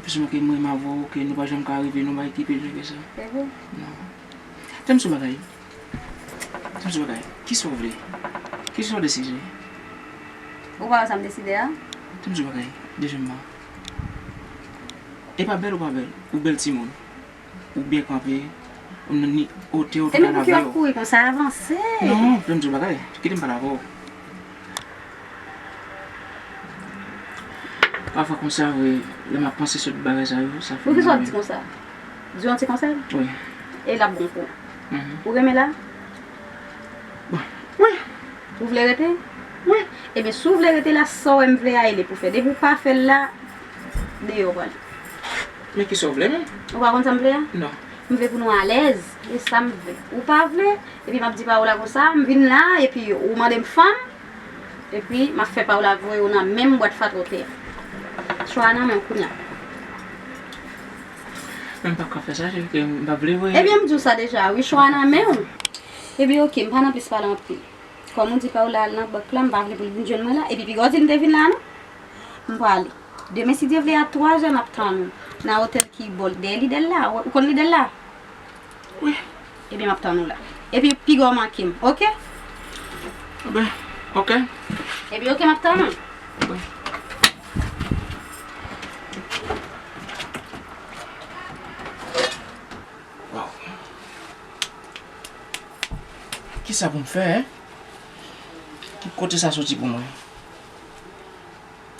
Plis mwen ke mwen, m avè w, ke nou pa janm ka rive, nou bay ki pi lwen ke sa. Se vre? Non. Tande m sou bagay. Tande m sou bagay. Kisa w vle? Kisa w deside? Ou pa wè sa m deside a? Tande m sou bagay. Dezyèmman. E pa bèl ou pa bèl. Ou bèl timoun. Ou byen kanpe, ou nan ni otè, ou. E men pou ki w ap kouri konsa, avanse. Non, tande m di w bagay, kite m pale avè w. Pafwa konsa vre, lè m ap panse sou tout bagay sa yo, sa fè m mal. Poukisa w ap di konsa? Di w yon ti konsèy? Wi. E l ap bon pou ou. Mhm. Ou renmen la? Bon, wi. Ou vle rete? Wi. Ebyen, si w vle rete la, sa w wè m vle a, e li pou fè. Depi w pa fè l la, deyò w pral. Men kisa w vle menm? Ou pa konn sa m vle a? Non. M vle pou nou alèz, e sa m vle. Ou pa vle, epi m ap di pawòl la konsa, m vin la, epi ou mande m fanm, epi m ap fè pawòl la voye w nan menm bwat fatra w te a. Chwa a nan men w kounye a. Men m p ap ka fè sa, cheri, ke m p ap vle voye. Ebyen, m di w sa deja, wi, chwa a nan men w. Ebyen, oke, m pa nan plis pale anpil. Kòm ou di pa w la al nan bank la, m pa vle pou l vin jwenn mwen la. Epi piga w di m te vin la, non? M prale. Demen, si Dye vle, a twa zè, m ap tann ou. Nan otèl ki bò dèyè Lidèl la. Ou konn Lidèl la? Wi. Ebyen, m ap tann ou la. Epi, piga w manke m, oke? Ebyen, oke. Ebyen, oke, m ap tann ou. Wi. Waw. Kisa pou m fè, en? Ki kote sa soti pou mwen?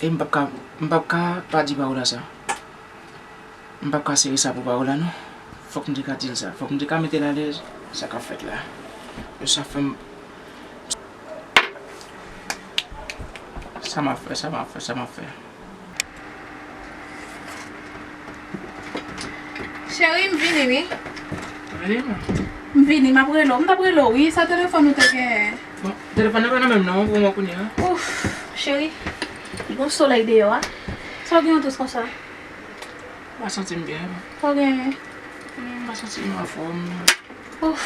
E m p ap ka, m p ap ka pa di pawòl la sa. M p ap ka sere sa pou pawòl la, non. Fòk m te ka di l sa. Fòk m te ka mete l alèz sa k ap fèt la. E sa fè m. Sa m ap fè, sa m ap fè, sa m ap fè. Cheri, m vini, wi. Vini, men. M vini, m ap rele w. M t ap rele w, wi. Sa telefòn ou te genyen? Bon, telefòn nan pa nan menm nan, pou mwen kounye a. Ouf, cheri, gon solèy deyò a. Sa w gen yon tous konsa? M pa santi m byen. Sa w genyen? M pa santi m anfòm. Ouf,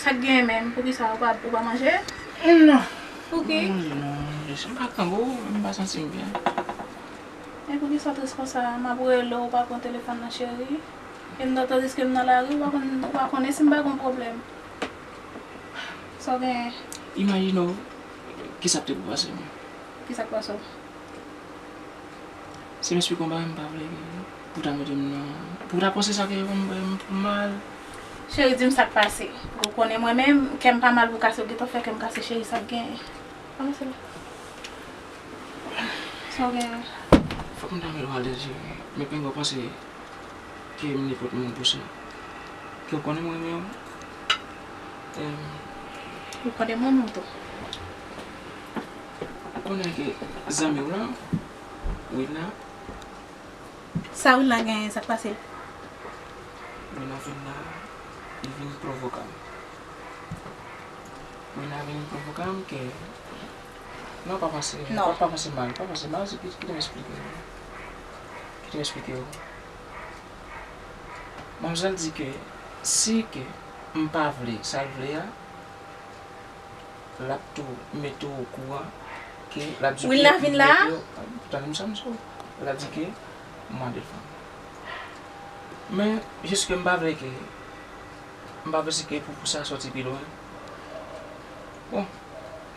sa k genyen menm? Poukisa ou pa, ou pa manje? Non. Pouki? Non, jis m pa grangou, m pa santi m byen. E poukisa w tris konsa? M ap rele w, ou pa pran telefòn nan, cheri. E m nan, tandiske m nan lari, ou pa konn, ou pa konnen si m pa gon pwoblèm. Sa w genyen? Imajine w, kisa k te pou pase m. Kisa k pase w? Si m esplike w bagay, m pa vle pou w ta mete m nan, pou w ta panse sa ke m, m, m mal. Cheri, di m sa k pase. Ou konnen mwen menm, kè m pa mal pou kase, ou gentan fè kè m kase, cheri, sa k genyen? Kòman se la? Sa w genyen? Fòk m ta mete w alèz, cheri. Men pengo panse ke m nenpòt moun pou sa. Ke w konnen mwen renmen w. Em, Ou konnen mwen renmen w tou. Ou konnen ke zanmi w lan, Wilna. Sa Wilna genyen, sa k pase l? Wilna vin la, li vin pwovokan m. Wilna vin pwovokan m ke Non, pa panse, non, pa, pa panse mal, pa panse mal, se ki, kite m esplike w. Kite m esplike w. Manmzèl di ke si ke m pa vle sa l vle a, l ap tou mete w okouran ke l ap di ke Wilna vin la? Mete w, tande m sa, mesye. L ap di ke m mande l fanm. Men, jis ke m pa vle ke, m pa vle se ke pou, pou sa sòti pi lwen. Bon,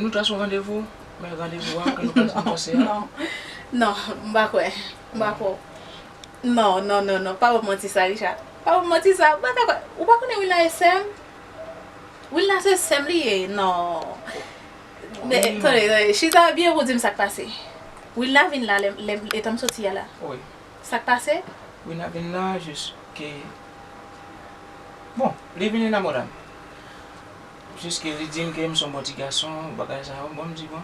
nou ta sou randevou, men randevou a ke nou pase a. Non, non, m pa kwè. M pa kwè. Non, non, non, non, pa ban m manti sa, Richard. Pa ban m manti sa. Ou pa ta kwè. Ou pa konnen Wilna e sè m? Wilna se sè m li ye. Non. Men, tande, tande, chita byen pou di m sa k pase. Wilna vin la, lè, lè, etan m soti a la. Wi. Sa k pase? Wilna vin la, jis ke, bon, li vin enamore m. Jis ke li di m ke m se yon bon ti gason, bagay sa yo. Bon, m di, bon,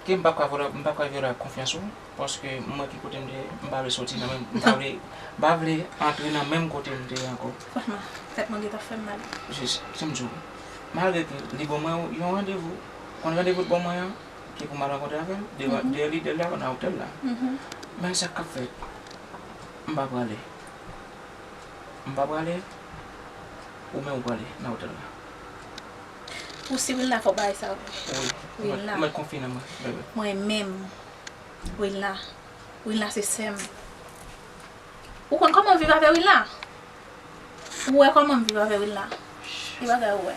ke m p ap ka vyole, m p ap ka vyole konfyans ou, paske mwen ki kote m te ye, m pa vle soti nan menm, m pa vle, m pa vle antre nan menm kote m te ye ankò. Franchman, tèt mwen gentan fè m mal. Jis, se m di w, malgre ke li ban mwen yon randevou, konn randevou l ban mwen an, ke pou m al rankontre avè l, de, de lidè la nan otèl la. Men sa k ap fèt, m pa prale. M pa prale, ou menm ou prale nan otèl la. Ou si Wilna fè w bagay sa vre? Wi, ou mèt, ou mèt konfye nan mwen, bebe. Mwen menm, Wilna. Wilna se sè m. Ou konn kòman m viv avè Wilna? Ou wè kòman m viv avè Wilna? E bagay ou wè.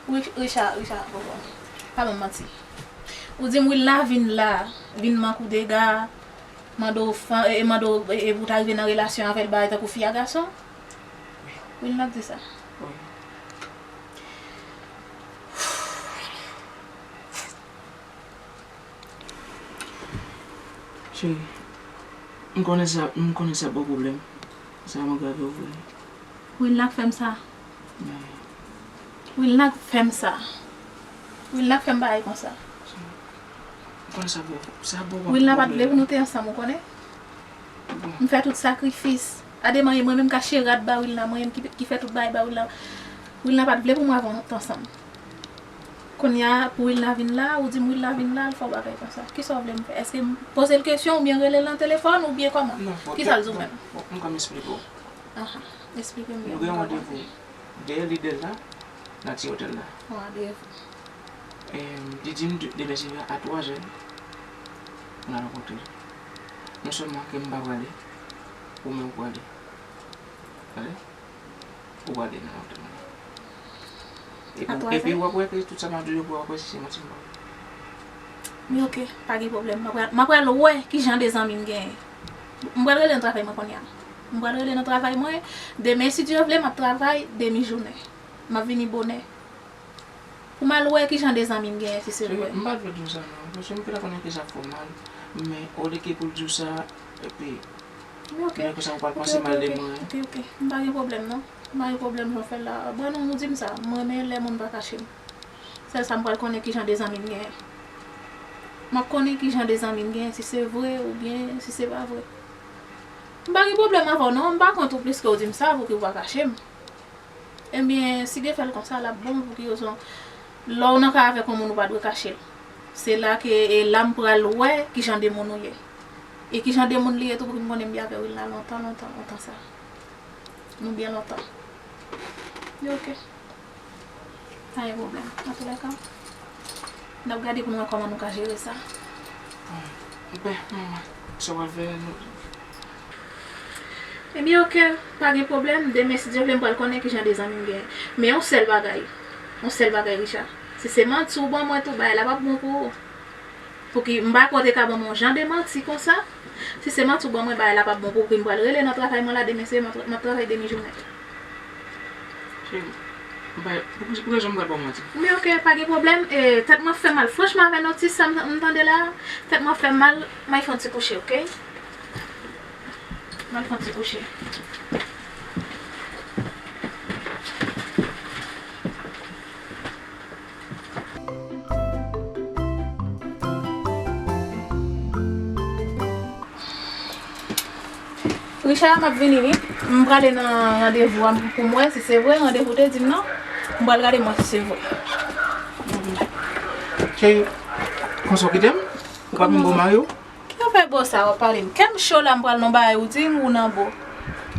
Ri-, Richard, Richard, bon, bon. Pa ban m manti. Ou di m Wilna vin la, vin mankou dega, mande w fan, e, mande w, e, e pou w ta rive nan relasyon avè l, bagay tankou fi a gason? Wi. Wilna k di sa? Wi. Cheri, m konnen sa, m konnen sa ba w pwoblèm. Sa angrave w vre. Wilna k fè m sa. Wi. Wilna k fè m sa. Wilna k fè m bagay konsa. Cheri, m konnen sa ba w, sa ba w pwoblèm. Wilna pa t vle pou nou te ansanm, ou konnen? Bon. M fè tout sakrifis. Ademan, e mwen menm k achte rad ba Wilna, mwen menm ki, ki fè tout bagay ba Wilna. Wilna pa t vle pou mwen avè w t ansanm. Kounye a, pou Wilna vin la, ou di m Wilna vin la, l fè w bagay konsa. Kisa w vle m fè? Èske m poze l kesyon oubyen rele l nan telefòn oubyen kòman? Non, bon, kisa l di w menm? Bon, m ka m esplike w. Aha, esplike m byen. Nou gen yon randevou dèyè lidè la, nan ti otèl la. Randevou. Em, li di m de, demen se a twazè pou n al rankontre. Non sèlman ke m pa prale, ou menm ou prale. Tande? Ou prale nan otèl la. Epi, epi w ap wè ke tout sa m ap di w yo, w ap wè si se manti m ba w. Men oke, pa gen pwoblèm. M ap pral, m ap pral wè ki jan de zanmi m genyen. M pral rele nan travay mwen kounye a. M pral rele nan travay mwen. Demen, si Dye vle, m ap travay demi jounen. M ap vini bonè. Pou m al wè ki jan de zanmi m genyen, si se vre. M pa t vle di w sa non, paske m gentan konnen ke sa fè w mal. Men olye ke pou l di w sa, epi men konsa ou pral panse mal de mwen. Ok, ok, ok. M pa gen pwoblèm non. M pa gen pwoblèm jan w fè l la. Bon, non, ou di m sa. M renmen lè moun pa kache m. Sèl sa m pral konnen ki jan de zanmi m genyen. M ap konnen ki jan de zanmi m genyen, si se vre oubyen si se pa vre. M pa gen pwoblèm avè w non, m pa kont ou plis ke w di m sa pou ke w pa kache m. Ebyen, si Dye fè l konsa, l ap bon pou ki rezon? Lè w nan kay avèk yon moun, ou pa dwe kache l. Se la ke, e la m pral wè kijan de moun ou ye. E kijan de moun li ye tou, pou ki m konnen m byen avè Wilna lontan, lontan, lontan sa. Nou byen lontan. Li oke. Pa gen pwoblèm. Antoulèka, n ap gade pou n wè kòman nou ka jere sa. Bon, manman, sa w ap fè nou? Ebyen, oke, pa gen pwoblèm. Demen, si Dye vle, m pral konnen kijan de zanmi m genyen. Men yon sèl bagay, yon sèl bagay, Richard. Si se manti ou ban mwen tou, bagay la p ap bon pou ou. Pouki m pa kwè w te ka ban mwen yon jan de manti konsa. Si se manti ou ban mwen, bagay la p ap bon pou ou, pouki m pral rele nan travay mwen la demen, se m ap, m ap travay demi jounen. Cheri, m pa, pou, pou rezon m pral ba w manti? Men oke, pa gen pwoblèm. E, tèt mwen ap fè mal. Franchman, avè notis sa m, m tande la, tèt mwen ap fè mal. M al fè yon ti kouche, oke? M al fè yon ti kouche. Richard, m ap vini, wi. M prale nan randevou a pou m wè si se vre, randevou te di m nan. M pral gade m wè si se vre. Cheri, konsa w kite m? Ou pa vin bon mari w? Ki afè bo sa w ap pale m? Kè m cho la, m pral nan bagay ou di m ou nan bo.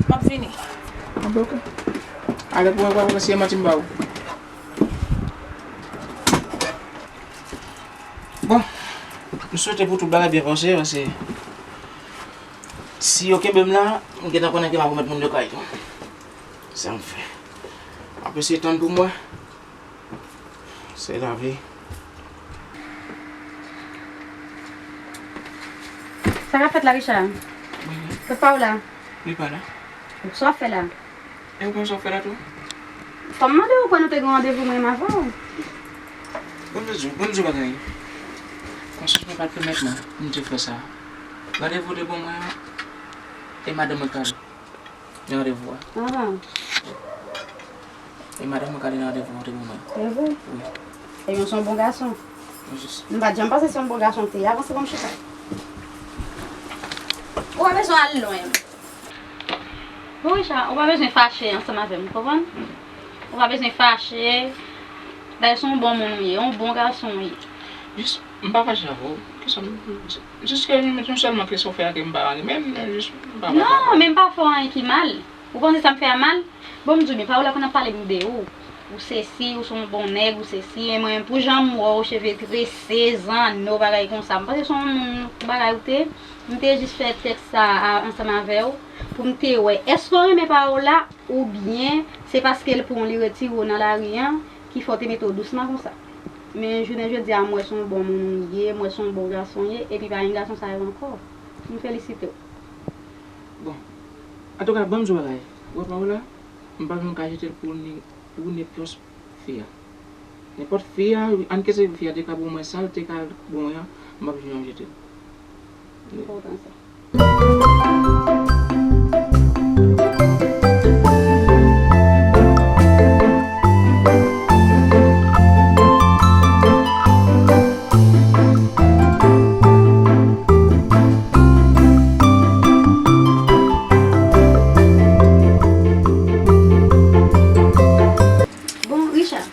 M ap vini. Anben, oke. Alè pou wè, pou wè si e manti m ba ou. Bon, m swete pou tout bagay byen pase, paske si yo kenbe m la, m gentan konnen ke m ap remèt moun yo kay tou. Sa m fè? M ap eseye tann pou m wè. Se lavi. Sa k ap fèt la, Richard? Wi. Kot pa w la? Li pa la. Sa w ap fè la? E ou konn sa w ap fè la tou? Fò m mande w, kwè nou te gen randevou mwen menm avè w. Bon, m di w, bon, m di w bagay. Konsyans mwen pa t pèmèt mwen pou m te fè sa. Randevou te ban mwen an, e madanm mwen k ale nan randevou a. Ah. E madanm mwen k ale nan randevou a, te ban mwen. E vre? Wi. Ebyen, w se yon bon gason. Jis. M pa t janm panse se yon bon gason w te ye. Avanse ban m chita. Ou pa bezwen al lwen. Bon, Richard, ou pa bezwen fache ansanm avè m, ou konprann? Ou pa bezwen fache. Dayè, se yon bon moun ou ye, yon bon gason ou ye. Jis, m pa fache avè w. Kesyon, jis ke, jis sèlman kesyon fè a ke m pa renmen, men jis, m pa fache avè w. Non, men m pa fè w anyen ki mal. Ou panse sa m fè a mal? Bon, m di w byen, pa w la konn ap pale m de ou. Ou sesi, ou se yon bon nèg, ou sesi, e mwen, pou jan m wè w, cheve trese, zanno, bagay konsa. M panse se yon moun bagay ou te, m te jis fè tèks sa a ansanm avè w, pou m te wè, èske w renmen Paola, oubyen se paske l pran w, li retire w nan lari an, ki fè w te mete w dousman konsa. Men jounen jodi a, m wè se yon bon moun ou ye, m wè se yon bon gason w ye, epi pa gen gason sa yo ankò. M felisite w. Bon, antouka, ban m di w bagay. Ou wè Paola, m pa menm ka jete l pou ni, pou nenpòt fi a. Nenpòt fi a, ann kite fi a te ka ban mwen sa l te ka ban mwen an, m p ap janm jete l. Enpòtan sa. Bon, Richard,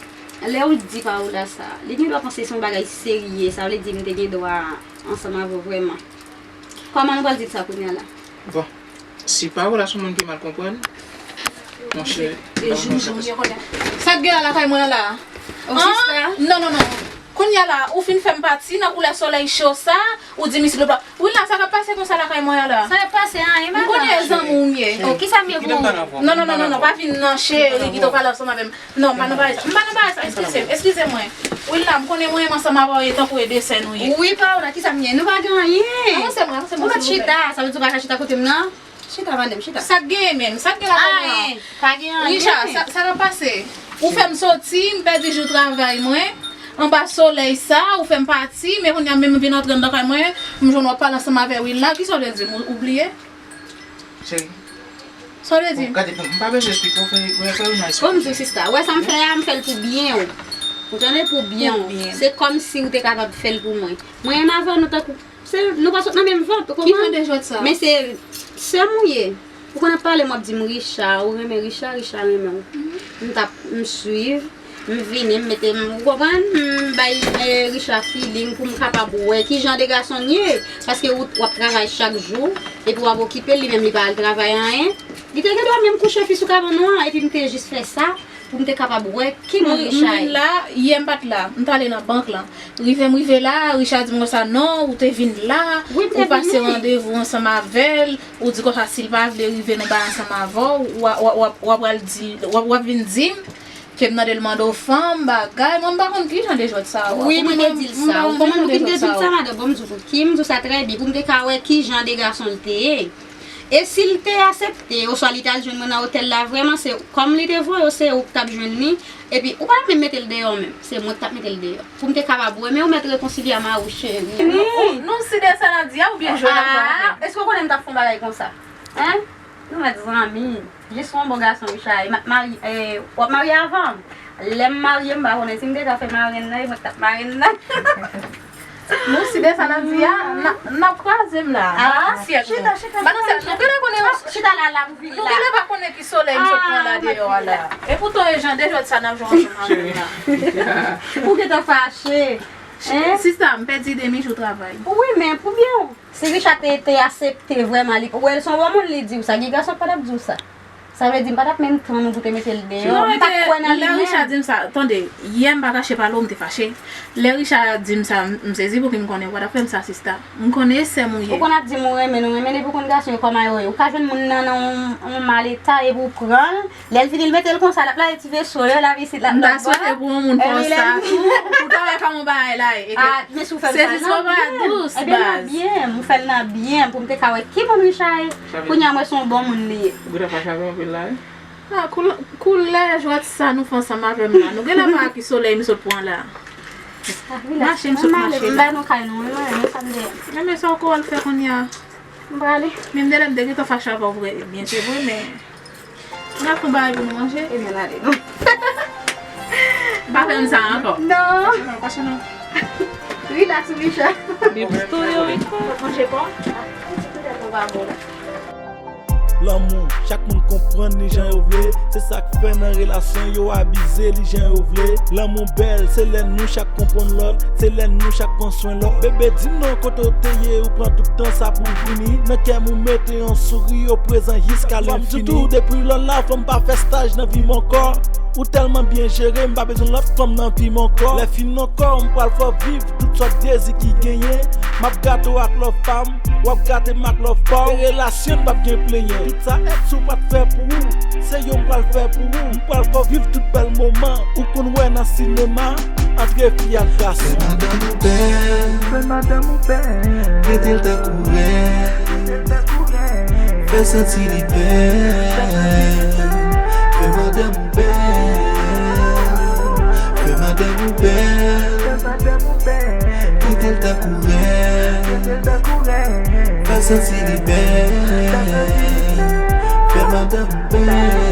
lè ou di Paola sa, li gen dwa panse se yon bagay serye, sa vle di m te gen dwa ansanm avè w vrèman. Kòman nou pral di l sa kounye a la? Bon, si Paola se yon moun ki mal konprann, monchè, e pa jou, jou, sa. Sa k gen la lakay mwen an la? O, sista? Non, non, non. Kounye a la, ou fin fè m pati nan koulè solèy cho sa, ou di misye blopla. Wi la, sa k ap pase konsa lakay mwen an la? Sa k ap pase, anyen, madanm? M konnen e zanmi w m ye. O, kisa m ye pou ou? Non, non, non, non, non, pa vin nan cheri, kite w pale ansanm avè m. Non, m pa nan bagay sa. M pa nan bagay sa, eskize m, eskize mwen. Wi la, m konnen mwen menm ansanm avè w e tankou e de sè nou ye. Wi, Paola, kisa m ye? Nou pa gen anyen. Avanse mwen, avanse mwen, silvouplè. Ou mèt chita, sa vle di ou pa ka chita kote m nan? Chita, madanm, chita. Sa k genyen menm? Sa k gen lakay mwen an? Anyen, pa gen anyen. Richard, sa, sa k ap pase? Ou fè m soti, m pèdi jou travay mwen, anba solèy sa, ou fè m pati, men kounye a menm m vin antre anndan kay mwen, m jwenn w ap pale ansanm avè Wilna, kisa w vle di m? Ou, ou bliye? Cheri. Sa w vle di m? Bon, gade, m pa bezwen esplike w, fè, fè, fè Wilna esplike w. Bon, m di w, sista, wè sa m fè a, m fè l pou byen w. Ou tande, pou byen w. Pou byen. Se kòmsi ou te kapab fè l pou mwen. Mwen menm avè w, nou tankou Se, nou pa sot nan menm vant, ou konprann? Ki jan de jwèt sa? Men se sè m ou ye. Ou konn ap pale, m ap di m, "Richard, ou renmen Richard, Richard renmen w." M t ap, m swiv, m vini, m mete, m, ou konprann? M bay, eh, Richard feeling pou m kapab wè ki jan de gason l ye. Paske ou, w ap travay chak jou, epi w ap okipe l, li menm li pa al travay anyen. Li te gen dwa menm kouche fi sou kabann ou an, epi m te jis fè sa pou m te kapab wè ki moun Richard ye. Mwen la, yè m pa t la, m t ale nan bank lan. Rive m rive la, Richard di m konsa, "Non, ou te vin la, ou pase randevou ansanm avè l, ou di konsa si l pa vle rive nan bay ansanm avè w, w a, w a, w a, w a pral di, w a, w ap vin di m ke m tande l mande w fanm, bagay." Mwen m pa konn ki jan de jwèt sa yo. Wi, mwen te di l sa. Ou konprann ou fin te di l sa, madan? Bon, m di w pou ki, m di w sa trè byen, pou m te ka wè ki jan de gason l te ye. E si l te aksepte, oswa li t al jwenn mwen nan otèl la, vrèman, se kòm li te voye w, se ou k t ap jwenn li. Epi, ou pa t menm mete l deyò menm. Se mwen k t ap mete l deyò. Pou m te kapab wè, men ou mèt rekonsilye a Mawou cheri. Nou, nou, nou si de sa n ap di a, oubyen jwe n ap jwe anpil? Èske w konnen m t ap fè yon bagay konsa? Hein? Nou mèt zanmi. Jis yon bon gason, Richard. E m ap marye, eh, w ap marye avan m. Lè m marye, m pa konnen si m te ka fè marenn nan, e mwen k t ap marenn nan. Nou si de sa n ap di a, n ap, n ap kraze m la. Ah, chita, chita, chita. Ba nou sèl, nou genlè konnen, chita la, la, m vini la. Nou genlè pa konnen ki solèy m sot pran la deyò a la. E poutan e jan de jwèt sa n ap jwe ansanm avè m la. Ou gentan fache. Hein? Sista, m pèdi demi jou travay. Wi, men pou byen w. Si Richard te, te aksepte vrèman, li, ou wè l se yon bon moun, li di w sa. Gen gason k pa t ap di w sa. Sa vle di m pa t ap menm tann ou pou te mete l deyò. M pa t kwè nan li menm. Lè Richard di m sa, tande, yè m pa kache pale w, m te fache. Lè Richard di m sa, m, m sezi pouki m konnen ou pa t ap fè m sa, sista. M konnen e sè m ou ye. Ou konn ap di m ou renmen l, ou renmen l, epi ou konn gason yo kòman yo ye. Ou ka jwenn moun nan, nan yon, yon mal eta, epi ou pran l, lè l vini, l mete l konsa, l ap lave ti veso yo, lave isit, l ap lòtbò. M ta swete pou yon moun fè w sa tou, pou w ta wè kòman bagay la ye. Ah, men si w fè m sa, se jis nan byen. Ebyen, nan byen, m fè l nan byen, pou m te ka wè ki moun Richard ye. Kounye a, m wè se yon bon moun li ye. Ou gentan fache avè m anpil la, wi. Ah, koulè, koulè jwèt sa nou fè ansanm avè m la. Nou genlè pa wè ki solèy m sot pran la. Mache, m sot mache la. M ba nou kay nou, wi, mwen, men sa m gen. Men, men sa w ko al fè kounye a? M prale. Men m te lè m te gentan fache avè w vre, byen se vre, men n ap fè yon bagay pou nou manje. Ebyen, n ale non. Pa fè m sa ankò. Non. Pase non, pase non. Relax, Richard. Bib Studio, wi. Manje pon. Ti koutèl mwen pa bon. Lanmou, chak moun konprann li jan yo vle. Se sa k fè nan relasyon yo abize li jan yo vle. Lanmou bèl, se lè nou chak konprann lòt. Se lè nou chak pran swen lòt. Bebe, di m non kote w te ye, ou pran tout tan sa pou w vini. Nan kè m ou mete yon souri, ou prezan jiska lenfini. Fò m di w tou, depi lò la, fò m pa fè staj nan vi m ankò. Ou tèlman byen jere, m pa bezwen lòt fanm nan vi m ankò. Lè fini ankò, m pral fè w viv tout sòt dezi ki genyen. M ap gate w ak love pa m, w ap gate m ak love pa w. E relasyon n p ap gen plenyen. Tout sa èks ou pa t fè pou ou, se yo m pral fè pou ou. M pral fè w viv tout bèl moman ou konn wè nan sinema. Antre fi ak gason. Fè madanm ou bèl. Fè madanm ou bèl. Trete l tankou rèn. Fè l santi li bèl. Fè madanm ou bèl. Fè madanm ou bèl. Trete l tankou rèn. Fè l santi li bèl. Fè madanm ou bèl.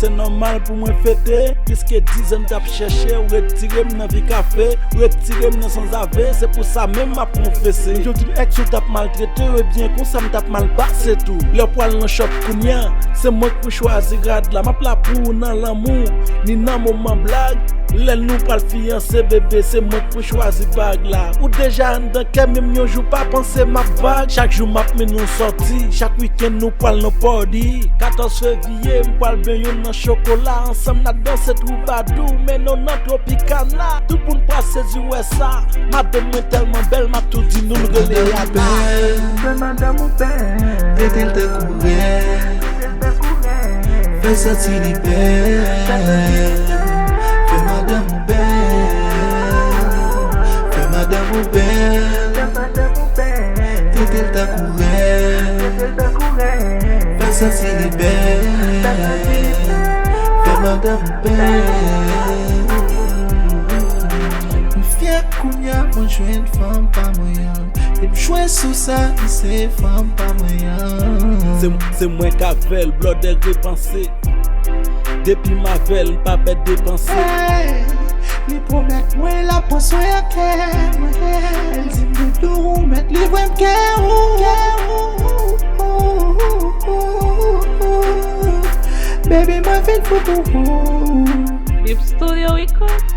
Se nòmal pou mwen fete, pliske dizan m t ap chèche, ou retire m nan vi kafe, ou retire m nan sanzave, se pou sa menm m ap konfese. Jodi m èks ou t ap maltrete w, ebyen konsa m t ap mal pase tou. Lè w pral nan chòp kounye a, se mwen k pou chwazi rad la, m ap la pou ou nan lanmou, ni nan moman blag. Lè nou pral fiyanse, bebe, se mwen k pou chwazi bag la. Ou deja anndan kè m, menm yon jou pa panse m ap vag. Chak jou m ap mennen w sòti, chak wikenn nou pral nan party. Katòz fevriye, m pral benyen w nan chokola. Ansanm n a danse twoubadou, mennen w nan Tropicana. Tout moun pral sezi wè sa. Madanm mwen tèlman bèl, m ap tou di nou l rele Rihanna. Fè madanm ou bèl. Trete l tankou rèn. Fè l santi li bèl. Fè madanm ou bèl. Fè madanm ou bèl. Trete l tankou rèn. Fè l santi li bèl. Fè madanm ou bèl. M fyè kounye a mwen jwenn fanm pa mwen an. E m jwe sou sa, li se fanm pa mwen an. Se, se mwen k avè l, blòdè repanse. Depi m avè l, m pa pèdi panse. Hey, li pwomèt mwen l ap pran swen ak kè mwen. Li di m, "Doudou, ou mèt livre m kè ou." Baby, mwen fin fou pou ou. Deep Studio Record.